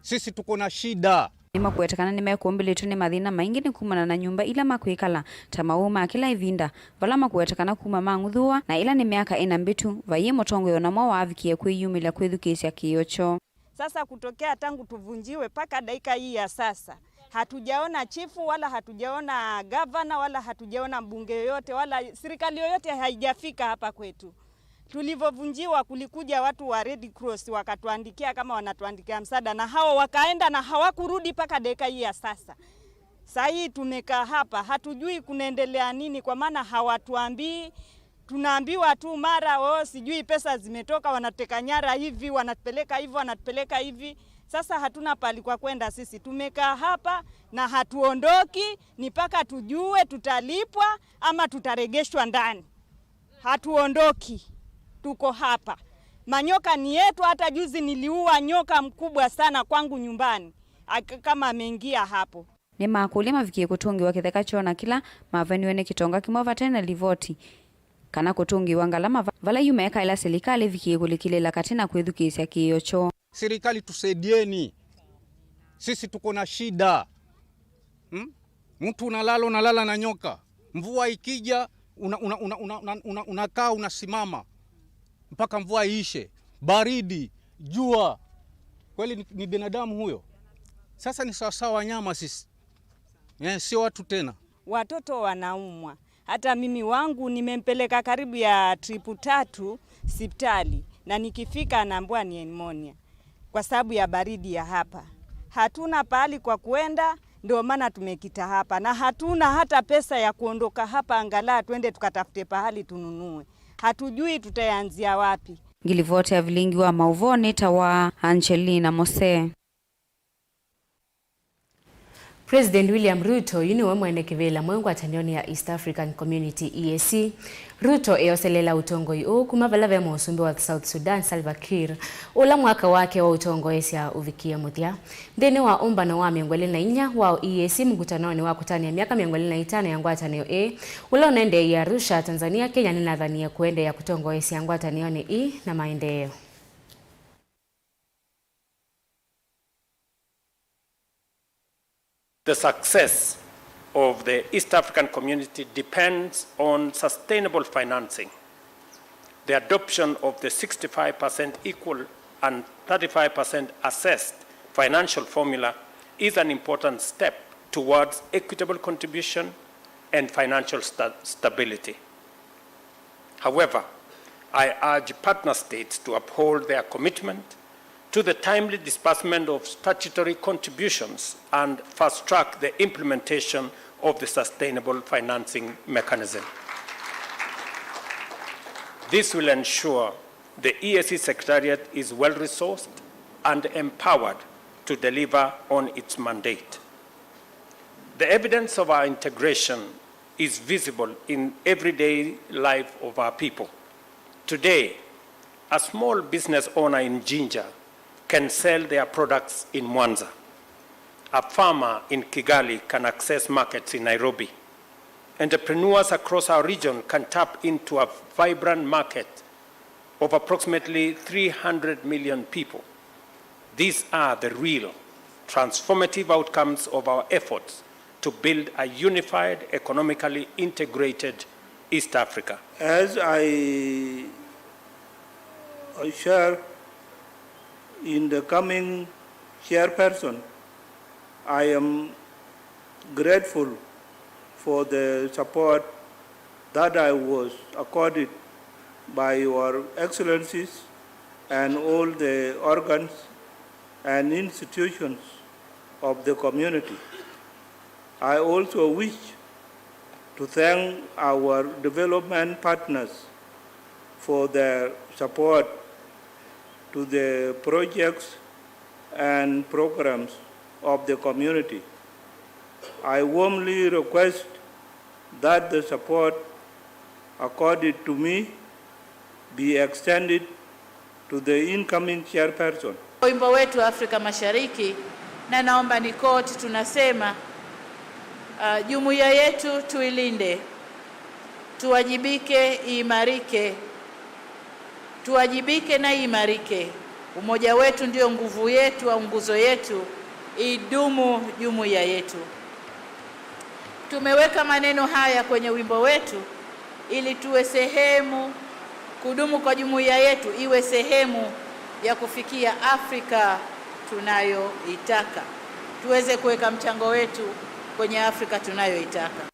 Sisi tuko na shida. Nĩmakũwetekana nĩmekũmbĩlĩtwe nĩ mathĩna maingĩ nĩ kumana na nyũmba ila makwĩkala, ta maũũ ma kĩla ĩvinda, vala makũwetekana kuma mang'uthũwa, na ĩla nĩ myaka ĩna mbĩtu, vaiĩ mũtongoi ona ũmwe waavikie kwĩyumĩlya kwĩthukĩĩsya kĩĩo kyoo. Sasa kutokea tangu tuvunjiwe mpaka dakika hii ya sasa, hatujaona chifu wala hatujaona gavana wala hatujaona mbunge yoyote wala serikali yoyote haijafika hapa kwetu. Tulivyovunjiwa, kulikuja watu wa Red Cross wakatuandikia kama wanatuandikia msaada, na hao wakaenda na hawakurudi mpaka dakika hii ya sasa. Saa hii tumekaa hapa, hatujui kunaendelea nini, kwa maana hawatuambii. Tunaambiwa tu mara, "Oh, sijui pesa zimetoka, wanateka nyara hivi, wanatupeleka hivi, wanatupeleka hivi." Sasa hatuna pahali kwa kwenda sisi. Tumekaa hapa na hatuondoki, ni mpaka tujue tutalipwa ama tutaregeshwa ndani. Hatuondoki, tuko hapa. Manyoka ni yetu, hata juzi niliua nyoka mkubwa sana kwangu nyumbani, ak-, kama ameingia hapo. Nĩmakũlya mavikie kũtũngĩwa kĩtheka kyoo na kĩla maveniwe nĩ kĩtonga kĩmwe vate na livoti, kana kũtũngĩwa ngalama va-, vala yu mekaĩla silikalĩ ĩvikie kũlikĩlĩla katĩ na kwĩthukĩĩsya kĩĩo kyoo. Serikali, tusaidieni. Sisi tuko na shida. Hmm? Mtu unalala, unalala na nyoka. Mvua ikija, una-, una-, una-, una-, una-, una-, unakaa unasimama mpaka mvua iishe. Baridi, jua. Kweli ni, ni binadamu huyo? Sasa ni sawasawa wanyama sisi. Eh, sio watu tena. Watoto wanaumwa. Hata mimi wangu nimempeleka karibu ya tripu tatu sipitali, na nikifika anaambiwa ni pneumonia kwa sababu ya baridi ya hapa. Hatuna pahali kwa kuenda, ndio maana tumekita hapa, na hatuna hata pesa ya kuondoka hapa angalau tuende tukatafute pahali tununue. Hatujui tutaanzia wapi. Ngilivoti ya vilingi wa mauvoo nĩ ta wa Angelina Mose. President William Ruto yu nĩwe mwene kĩvĩla mweũ ngwatanĩonĩ ya East African Community, E A C. Ruto eoseleela ũtongoi ũũ kuma vala ve mũsumbĩ wa South Sudan, Salva Kiir, ũla mwaka wake wa ũtongoesya ũvikie mũthya. Nthĩnĩ wa ũmbano wa mĩongo ĩlĩ na inya wa E A C mũkutanonĩ wa kũtanĩa myaka mĩongo ĩlĩ na ĩtano ya ngwatanĩo ĩĩ, ũla ũnaendeeie Arusha, Tanzania, Kenya nĩnathanie kũendeea kũtongoesya ngwatanĩonĩ ii na maendeeo. The success of the East African Community depends on sustainable financing, the adoption of the sixty-five percent equal and thirty-five percent assessed financial formula is an important step towards equitable contribution and financial sta-, stability. However, I urge partner states to uphold their commitment to the timely disbursement of statutory contributions and fast-track the implementation of the sustainable financing mechanism. This will ensure the E A C Secretariat is well-resourced and empowered to deliver on its mandate. The evidence of our integration is visible in everyday life of our people. Today, a small business owner in Jinja can sell their products in Mwanza. A farmer in Kigali can access markets in Nairobi. Entrepreneurs across our region can tap into a vibrant market of approximately three hundred million people. These are the real transformative outcomes of our efforts to build a unified, economically integrated East Africa. As I, I share in the coming chairperson, I am grateful for the support that I was accorded by Your Excellencies and all the organs and institutions of the community. I also wish to thank our development partners for their support to the projects and programs of the community. I warmly request that the support accorded to me be extended to the incoming chairperson. Wimbo wetu wa Afrika Mashariki, na naomba ni quote, tunasema, uh, jumuiya yetu tuilinde, tuwajibike, iimarike, tuwajibike na iimarike. Umoja wetu ndio nguvu yetu au nguzo yetu, idumu jumuiya yetu. Tumeweka maneno haya kwenye wimbo wetu ili tuwe sehemu, kudumu kwa jumuiya yetu iwe sehemu ya kufikia Afrika tunayoitaka. Tuweze kuweka mchango wetu kwenye Afrika tunayoitaka.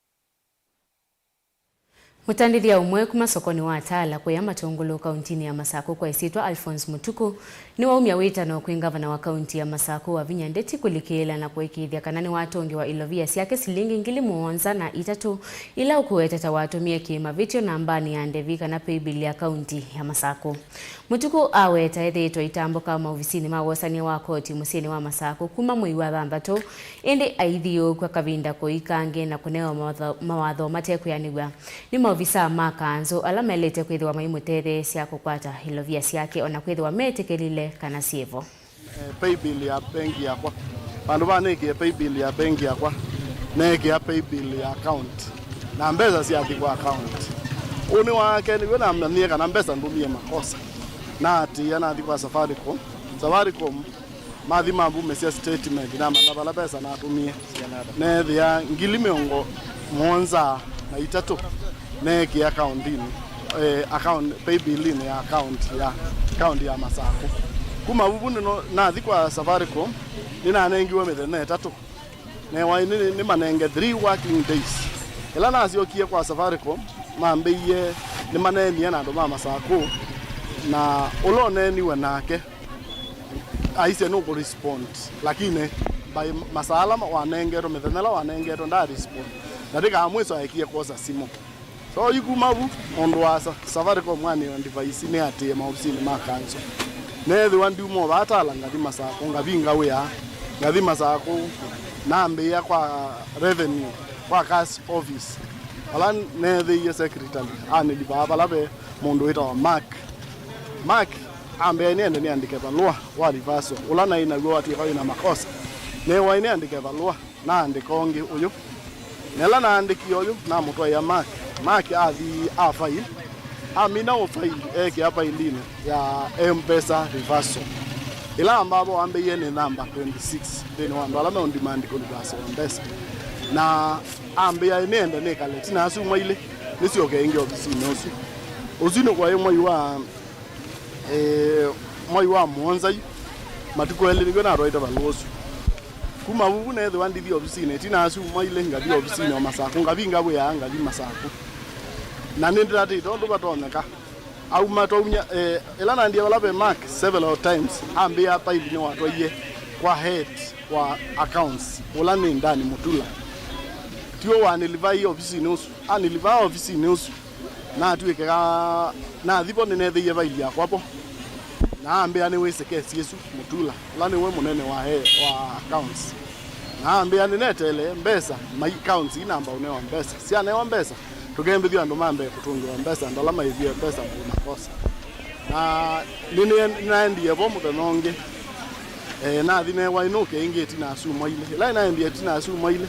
Mũtandĩthya ũmwe kuma sokonĩ wa Tala kũya Matũngũlũ kauntinĩ ya Masakũ kwa ĩsyĩtwa Alphonse Mũtukũ nĩwaumya wĩtano kwĩ ngavana wa kaunti ya Masakũ Wavinya Ndeti kũlikĩĩla na kũĩkĩĩthya kana nĩwatongewa ilovia syake silingi ngili mũonza na itatũ ila ũkũweta ta watũmie kĩmavĩtyo nambanĩ ya ndevi kana paybill ya kaunti ya Masakũ. Mũtukũ aweta ethĩĩtwe aitambũka maovisinĩ ma wosania wa koti mũsyĩnĩ wa Masakũ kuma mwei wa thanthatũ, ĩndĩ aithiũũkw'a kavinda kũi kangĩ na kũnewa mawatho, mawatho matekwĩanĩw'a nĩ maovisaa ma kanzũ ala maĩlĩte kwĩthĩwa maimũtetheesya kũkwata ilovia syake, o na kwĩthĩwa metĩkĩlile kana syĩvo. Eh, paybill ya bengi yakwa. Vandũ va nĩkĩe paybill ya bengi yakwa, neekĩa paybill ya account. Na mbesa syathi kwa account. Ũũ nĩ wa kelĩ w'o namanyie kana mbesa ndũmie makosa. Naatĩĩa nathi kwa Safaricom. Safaricom mathi mambumĩsya statement, namanya vala mbesa natũmie. Neethĩa ngili mĩongo mũonza na itatũ neekĩa akauntinĩ, eh, account, paybillinĩ ya account ya, account ya Masakũ. Kuma vuvu nĩno, nathi kwa Safaricom, nĩnanengiwe mĩthenya ĩtatũ. Neewa nĩ, nĩmanenge three working days. Ĩla nasyokie kwa Safaricom, mambĩie nĩmaneenie na andũ ma Masakũ, na ũla ũneeniwe nake aisye nũkũ respond, lakini by masaa ala ma-, wanengetwe, mĩthenya ĩla wanengetwe, nda respond. Ndatĩka ya mwiso aekie kwosa simũ. So yu kuma vu, mũndũ wa Sa-, Safaricom anĩwa device nĩatĩĩe maovisinĩ ma kanzũ. Neethĩwa ndiuma ũvaa Tala ngathi Masakũ, ngavinga wĩa, ngathi Masakũ, nambĩĩa kwa revenue, kwa cash office. Vala neethĩie secretary anĩlivaa vala ve mũndũ wĩtawa Mark. Mark ambĩa nĩende nĩandĩke valũa wa reversal, ũla naĩ naw'o watw'ĩka wĩ na makosa. Neewa nĩandĩke valũa, naandĩka ũngĩ ũyũ. Na ĩla naandĩkie ũyũ, namũtwaĩa Mark. Mark athi a file, amina ũ file, ekĩa failinĩ ya M-Pesa reversal. Ĩla ambavo wambĩie nĩ namba twenty-six nthĩnĩ wa andũ ala meũndimandi kũ reversal wa mbesa. Na ambĩa nĩende nĩkale, tina syumwa ilĩ, nĩsyoke ĩngĩ ovisinĩ ũsu. Ũsu nĩ kwaĩ mwai wa, eh, mwai wa mũonza yu, matukũ elĩ nĩw'o natwaĩte valũa ũsu. Kuma vuvu neethĩwa ndithi ovisinĩ, tina wa syumwa ilĩ ngathi ovisinĩ o Masakũ, ngavinga wĩa, ngathi Masakũ. Na nĩndĩtatĩte ũndũ vatonyeka. Auma twaumya, eh, ĩla naendie vala ve Mark several times, ambĩa paili nĩwatwaie kwa head wa accounts, ũla nĩ Dan Mutula. Tiwe wanĩlivai ofisinĩ ũsu. Anĩlivaa ofisinĩ ũsu, natw'ĩke ka, nathi vo nĩneethĩie vaili yakwa vo. Na ambĩa nĩwĩsĩ kesi ĩsu, Mutula, ũla nĩwe mũnene wa, wa accounts. Na ambĩa nĩneteele mbesa, my accounts inamba ũnewa mbesa. Syanewa mbesa, tũkembĩthw'a andũ ma mbee kũtũngĩwa mbesa, andũ ala maĩvie mbesa mũu makosa. Na nĩnaendie vo mũthenya ũngĩ, eh, nathi neewa ĩnũke ĩngĩ ĩtina asumwa ilĩ. Ĩla naendie ĩtina asumwa ilĩ,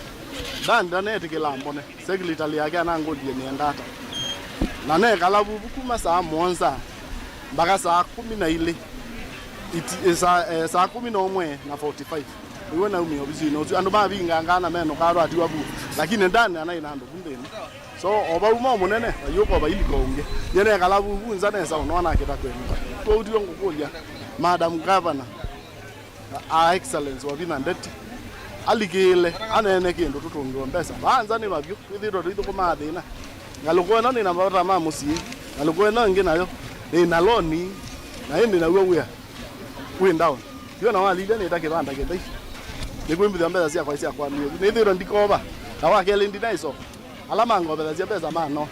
Dan ndanetĩkĩla mbone. Secretary yake anangũlilye nĩenda ata. Na nekala vuvu kuma saa mũonza mpaka saa kũmi na ilĩ. Iti-, eh, saa, eh, saa kũmi na ũmwe na forty-five. Nĩw'o naumie ofisinĩ ũsu. Andũ mavingangaa na menũkaa twatiwa vu. Lakini Dan anaĩ na andũ vu nthĩnĩ. So, o vau mo mũnene, vaiũka vailika ũngĩ. Nye nekala vuvu nza nesa ũnona akĩta kwenda. Kwoou tiwe ngũkũlya, Madam Governor, Her Excellency Wavinya Ndeti, alikĩĩle, aneene kĩndũ tũtũngĩwe mbesa. Vaa nza nĩ vavyũ, twĩthĩĩtwe tũithũkũmaa thĩna. Ngalũko ĩno nĩ na mavata ma mũsyĩ, ngalũko ĩno ĩngĩ nayo nĩ na loni, na ĩndĩ naw'o wĩa wĩ down. Yo na walilya nĩta kĩvanda kĩthei. Nĩkwĩmbĩthya mbesa syakwa sya kwambĩĩa. Nĩthĩĩtwe ndikova, na wa kelĩ ndinaisova. Ala mangovethasya mbesa ma no.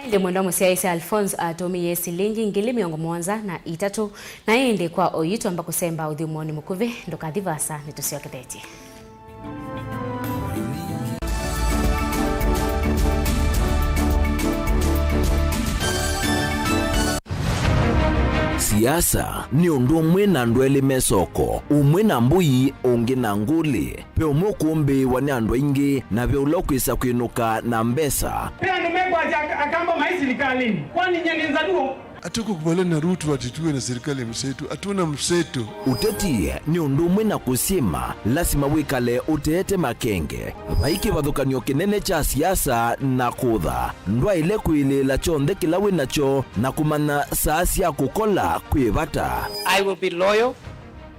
Ĩndĩ mwendwa mũsyaĩĩsya Alphonse atũmĩie silingi ngili mĩongo mũonza na itatũ, na ĩndĩ kwa oyu twamba kũsemba ũthyũmũonĩ mũkuvĩ. Ndũkathi vaasa, nĩtũsyokethetye. Siasa nĩ ũndũ ũmwe na andũ elĩ me soko, ũmwe na mbũi, ũngĩ na ngũlĩ. Ve ũmwe ũkũmbĩĩwa nĩ andũ aingĩ, na ve ũla ũkwĩsa kwĩnũka na mbesa. Ve andũ mekwasya ak-, Akamba maĩ silikalĩnĩ. Kwani nyie nĩ Nzaluo? Hatukukubaliana na Ruto ati tuwe na serikali ya mseto. Hatuna mseto. Ũteti nĩ ũndũ ũmwe na kũsyĩma, lasima wĩkale ũteete makenge. Vai kĩvathũkany'o kĩnene kya siasa na kũtha. Ndwaĩle kwĩlĩĩla kyonthe kĩla wĩ nakyo na kũmanya saa sya kũkola kwĩ vata. I will be loyal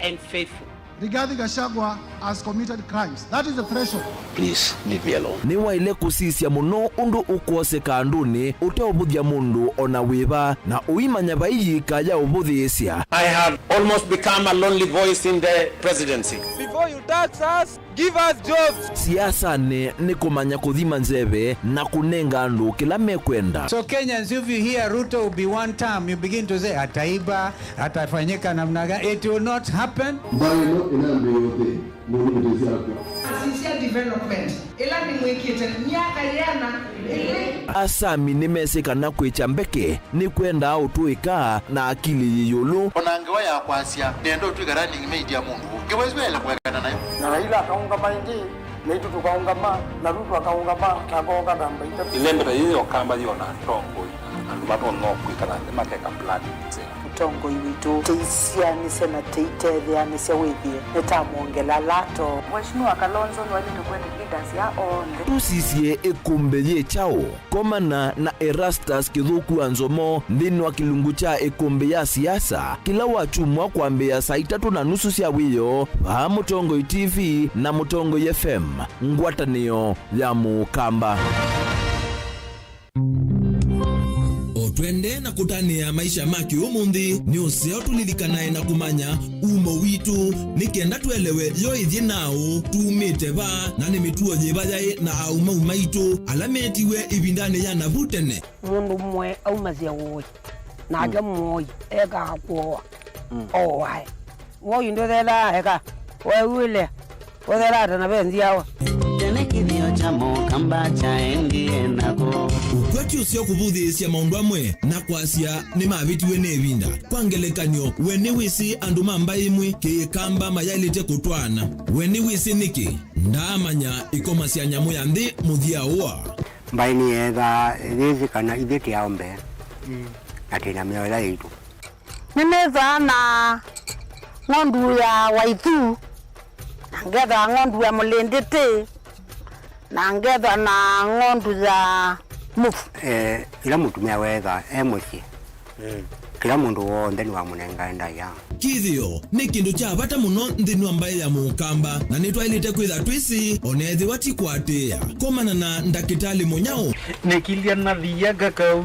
and faithful. Rigathi Gachagua has committed crimes. That is the threshold. Please leave me alone. Nĩwaĩle kũsisya mũno ũndũ ũkwoseka andũnĩ ũteũvũthya mũndũ o na wĩva, na ũimanya vai yĩika ya ũvũthĩĩsya. I have almost become a lonely voice in the presidency. Before you tax us, give us jobs. Siasanĩ nĩ kũmanya kũthima nzeve na kũnenga andũ kĩla mekwenda. So Kenyans, if you hear Ruto will be one term, you begin to say, "Ataiba, atafanyika namna gani?" It will not happen. Mbaĩ ĩno ĩnambĩĩe ũthĩ, mũndũ mũtĩsĩ akw'a. Asisya development ĩla nĩmwĩkĩte myaka yĩana ĩlĩ. Asami nĩmesĩ kana kwĩkya mbeke nĩkwendaa ũtũĩka na akili yĩ ĩũlũ. O na ngewa ya kwasya, nĩenda ũtw'ĩka running mate ya mũndũ ũngĩ. Ngewa ĩsu yaĩle kũekana nayo. Na Raila akaũngama ĩngĩ, naitũ tũkaũngama, na Ruto akaũngama, na akooka namba itatũ. Ĩlembeta yĩĩ ya Ũkamba yĩona atongoi, andũ matonya kwĩkala nthĩ makeka plan nzeo. Mũtongoi witũ, tũisyaanĩsya na tũitetheanĩsya wĩthĩe nĩtamwongela lato. Mheshimiwa Kalonzo nĩwaĩlĩte kwenda leaders ya onthe. Tũsisye ĩkũmbĩ yĩ kyaũ? Komana na Erastus Kĩthũku wa Nzomo nthĩnĩ wa kĩlungu kya ĩkũmbĩ ya siasa kĩla wakyumwa kwambĩĩa saa itatũ na nusu sya wĩoo vaa Mũtongoi T V na Mũtongoi F M, ngwatanĩo ya Mũkamba. O twendee na kũtanĩa maisha ma kĩũmũnthĩ, nĩ ũseo tũlilikanae na kũmanya umo witũ, nĩ kenda twelewe yo ĩthyĩ naaũ, tumĩte va, na nĩ mĩtuo yĩva yaĩ na aumau maitũ ala meetiwe ĩvindanĩ ya navu tene. Mũndũ ũmwe aumasya ũĩ, nake mũoi ekaa kũoa, ooae. Woi ndũthethaa eka, weew'ĩle, ũthethaa ta na ve nzyawa. Tene kĩthĩo kya Mũkamba kyaendie nako. Ũkwati ũseo kũvũthĩĩsya maũndũ amwe na kwasya nĩmavĩtiwe nĩ ĩvinda. Kwa ngelekany'o, we nĩwĩsĩ andũ ma mbaĩ ĩmwe Kĩkamba mayaĩlĩte kũtwaana? We nĩwĩsĩ nĩkĩ? Ndaamanya ĩkoma sya nyamũ ya nthĩ mũthya ũa. Mbaĩ nĩyeethaa yĩsĩ kana ithyĩ tĩ aũmbe, na twĩ na mĩao ĩla yaitũ. Nĩnĩthaa na ng'ondu ya waithu, na ngethaa ng'ondu ya mũlĩndĩtĩ, na ngethaa na ng'ondu ya mũvu. Eh, ĩla mũtumĩa weethaa e mũsyĩ, mm, kĩla mũndũ w'onthe nĩwamũnengae ndaĩa. Kĩthĩo nĩ kĩndũ kya vata mũno nthĩnĩ wa mbaĩ ya Mũkamba, na nĩtwaĩlĩte kwĩtha twĩsĩ, o na ethĩwa ti kũatĩĩa. Komana na Ndakĩtalĩ Mũnyao. Nĩkilya nathia kakau,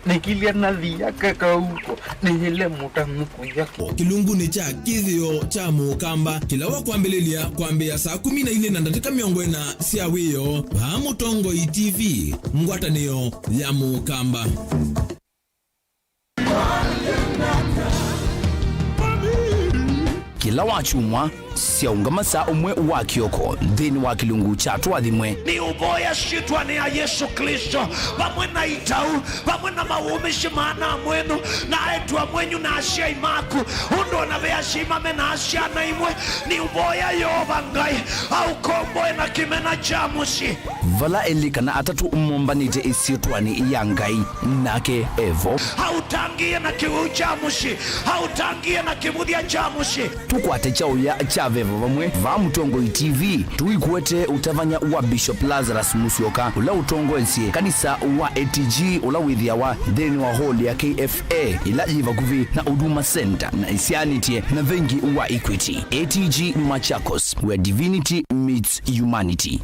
nĩkilya nathia kakau, nĩyĩle mũtanu kũya. Kĩlungunĩ kya Kĩthĩo kya Mũkamba, kĩla wa kwambĩlĩlya kwambĩĩa saa kũmi na ilĩ na ndatĩka mĩongo ĩna sya wĩoo, vaa Mũtongoi T V, ngwatanĩo ya Mũkamba. Kĩla wakyumwa, syaũngama saa ũmwe wa kĩoko nthĩnĩ wa kĩlungu kya Tũathimwe. Nĩũvoya syĩtwanĩ ya Yesũ Klĩsto, vamwe na itau, vamwe na mawũmĩsye ma ana mwenyu, na aetu amwenyu, na asyai maku, ũndũ o na ve asyai mame na syana imwe, nĩũvoya Yeova Ngai aũkomboe na kĩmena kya mũsyĩ. Vala elĩ kana atatũ mombanĩte ĩsyĩtwanĩ ya Ngai, nake evo. Aũtangĩĩe na kĩwĩu kya mũsyĩ, aũtangĩĩe na kĩvũthya kya mũsyĩ. Tũkwate kyaũya kya veva vamwe vaa Mũtongoi T V, tũikwete ũtavany'a wa Bishop Lazarus Musyoka, ũla ũtongoesye kanisa wa A T G, ũla wĩthĩawa nthĩnĩ wa hall ya K F A, ĩla yĩ vakuvĩ na Huduma Center na ĩsyaanĩtye na vengi wa Equity. A T G Machakos, where divinity meets humanity.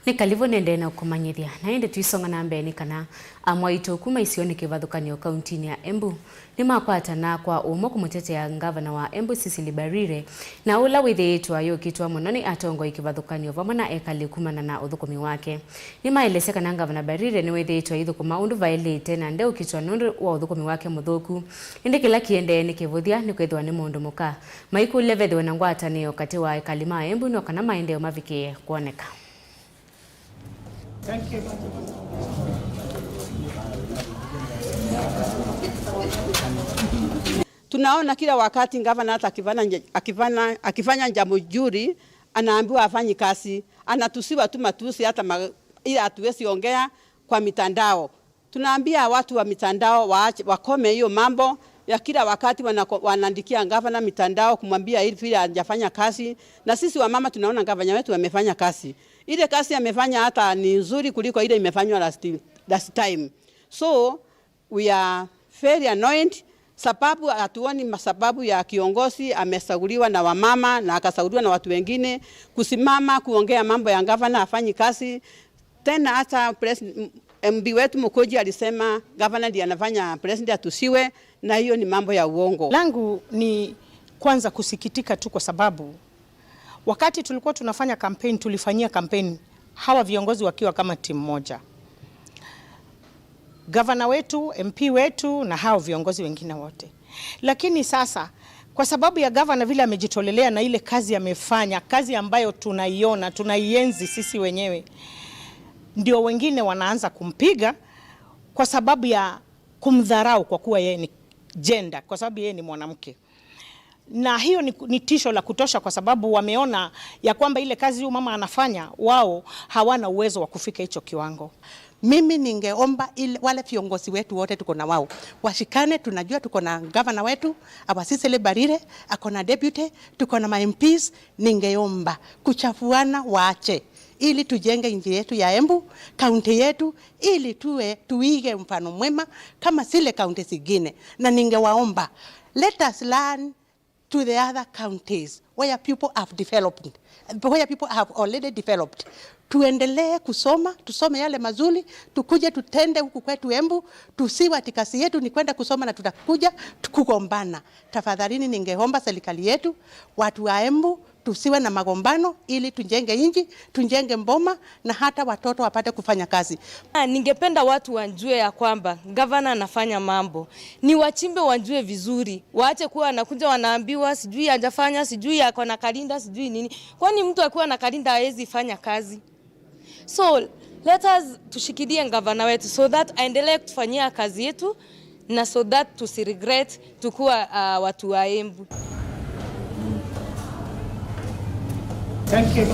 Nĩ kalĩvu nĩendee na ũkũmanyĩthya, na ĩndĩ tũisonga na mbee nĩ kana amwaitũ kuma isionĩ kĩvathũkany'o kauntinĩ ya Embu nĩmakwatana kwa ũmwe kũmũtetea ngavana wa Embu Cecily Mbarire, na ũla wĩthĩĩtwe ayũkĩtwa mũno nĩ atongoi kĩvathũkany'o vamwe na ekali kumana na ũthũkũmi wake. Nĩmaelesya kana ngavana Mbarire nĩwĩthĩĩtwe aithũkũma ũndũ vaĩlĩte na ndeũkĩtwa nũndũ wa ũthũkũmi wake mũthũku. Ĩndĩ kĩla kĩendee nĩ kĩvũthya nĩkwĩthĩwa nĩ mũndũ mũka. Maikũlya vethĩwe na ngwatanĩo katĩ wa ekali ma Embu nĩ o kana maendeeo mavikĩe kwoneka. Tunaona kila wakati gavana hata akifanya nje-, akifanya, akifanya jambo zuri, anaambiwa afanye kazi, anatusiwa tu matusi hata ma-, ili hatuwezi ongea kwa mitandao. Tunaambia watu wa mitandao waache, wakome hiyo mambo ya kila wakati wanako-, wanaandikia gavana mitandao kumwambia hivi vile hajafanya kazi, na sisi wamama tunaona gavana wetu amefanya kazi. Ile kazi amefanya hata ni nzuri kuliko ile imefanywa last, last time. So, we are very annoyed, sababu hatuoni ma-, sababu ya kiongozi amechaguliwa na wamama na akachaguliwa na watu wengine kusimama kuongea mambo ya gavana hafanyi kazi. Tena hata pres-, m-, M P wetu Mukuji alisema gavana ndiye anafanya president atusiwe, na hiyo ni mambo ya uongo. Langu ni kwanza kusikitika tu kwa sababu wakati tulikuwa tunafanya campaign, tulifanyia campaign hawa viongozi wakiwa kama timu moja. Gavana wetu, M P wetu na hao viongozi wengine wote. Lakini sasa, kwa sababu ya gavana vile amejitolelea na ile kazi amefanya, kazi ambayo tunaiona, tunaienzi sisi wenyewe, ndio wengine wanaanza kumpiga kwa sababu ya kumdharau kwa kuwa yeye ni gender, kwa sababu yeye ni mwanamke. Na hiyo ni, ni tisho la kutosha kwa sababu wameona ya kwamba ile kazi huyu mama anafanya, wao hawana uwezo wa kufika hicho kiwango. Mimi ningeomba ile, wale viongozi wetu wote tuko na wao, washikane. Tunajua tuko na gavana wetu, our Cecily Mbarire, ako na deputy, tuko na ma M Ps. Ningeomba kuchafuana waache, ili tujenge nchi yetu ya Embu, kaunti yetu, ili tuwe, tuige mfano mwema kama zile kaunti zingine. Na ningewaomba, let us learn to the other counties where people have developed, where people have already developed. Tuendelee kusoma, tusome yale mazuri, tukuje tutende huku kwetu Embu, tusiwe ati kazi yetu ni kwenda kusoma na tutakuja kugombana. Tafadhalini, ningeomba serikali yetu, watu wa Embu, tusiwe na magombano ili tujenge nchi, tujenge Boma, na hata watoto wapate kufanya kazi. Ah, ningependa watu wajue ya kwamba gavana anafanya mambo. Ni wachimbe wajue vizuri. Waache kuwa wanakuja wanaambiwa sijui hajafanya, sijui ako na kalinda, sijui nini. Kwani mtu akiwa na kalinda hawezi fanya kazi? So, let us tushikilie gavana wetu so that aendelee kutufanyia kazi yetu na so that tusiregret tukiwa, ah, watu wa Embu. Thank you.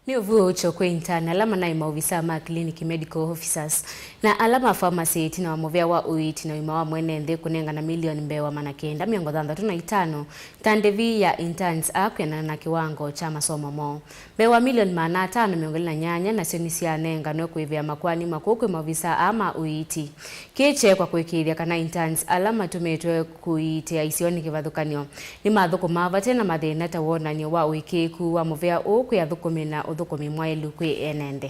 Nĩ ũvuũkyo kwĩ intern ala manaĩ maovisaa ma clinic, medical officers, na ala ma pharmacy ĩtina wa mũvea wa ũiiti na ũima wa mwene nthĩ kũnengana milioni mbee wa maana kenda mĩongo thanthatũ na itano ta ndĩvi ya interns aa kwĩanana na kĩwango kya masomo moo. Mbee wa milioni maana atano mĩongo ĩlĩ na nyanya nasyo nĩsyanenganwe kũĩvĩa makoani makũũ kwĩ maovisaa aa ma ũiiti. Kĩĩ kyeekwa kũĩkĩĩthya kana interns ala matũmĩtwe kũiitĩa isionĩ kĩvathũkany'o nĩmathũkũmaa vate na mathĩna ta wonany'o wa ũĩkĩĩku wa mũvea ũũ kwĩ athũkũmi na ũthũkũmi mwaĩlu kwĩ ene nthĩ.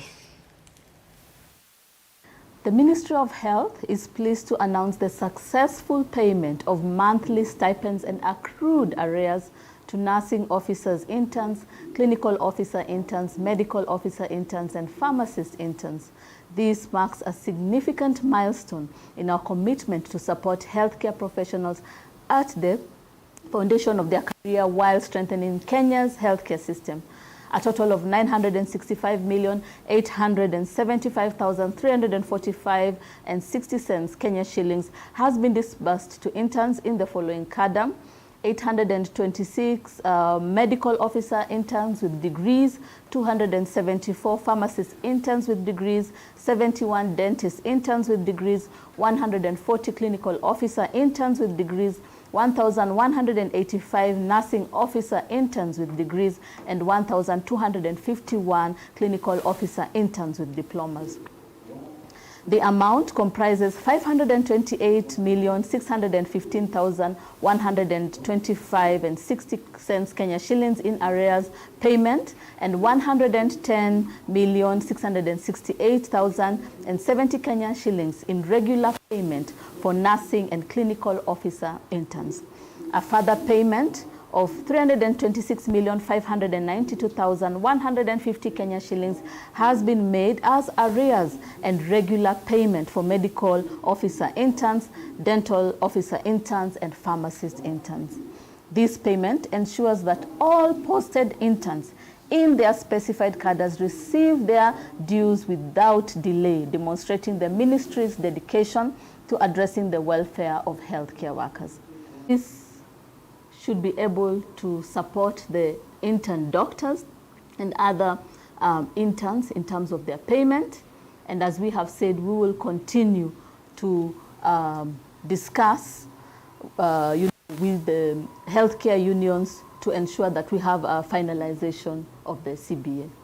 The Ministry of Health is pleased to announce the successful payment of monthly stipends and accrued arrears to nursing officers interns, clinical officer interns, medical officer interns, and pharmacist interns. This marks a significant milestone in our commitment to support healthcare professionals at the foundation of their career while strengthening Kenya's healthcare system. A total of nine hundred and sixty-five million eight hundred and seventy-five thousand three hundred and forty-five and sixty cents Kenya shillings has been disbursed to interns in the following cadre: eight hundred and twenty-six uh, medical officer interns with degrees, two hundred and seventy-four pharmacist interns with degrees, seventy-one dentist interns with degrees, one hundred and forty clinical officer interns with degrees, one thousand one hundred and eighty-five nursing officer interns with degrees, and one thousand two hundred and fifty-one clinical officer interns with diplomas. The amount comprises five hundred and twenty-eight million six hundred and fifteen thousand one hundred and twenty-five and sixty cents Kenya shillings in arrears payment and one hundred and ten million six hundred and sixty-eight thousand and seventy Kenya shillings in regular payment for nursing and clinical officer interns. A further payment of three hundred and twenty-six million five hundred and ninety-two thousand one hundred and fifty Kenya shillings has been made as arrears and regular payment for medical officer interns, dental officer interns, and pharmacist interns. This payment ensures that all posted interns in their specified cadres receive their dues without delay, demonstrating the ministry's dedication to addressing the welfare of healthcare workers. This should be able to support the intern doctors and other um, interns in terms of their payment. And as we have said, we will continue to um, discuss uh, you know, with the healthcare unions to ensure that we have a finalization of the C B A.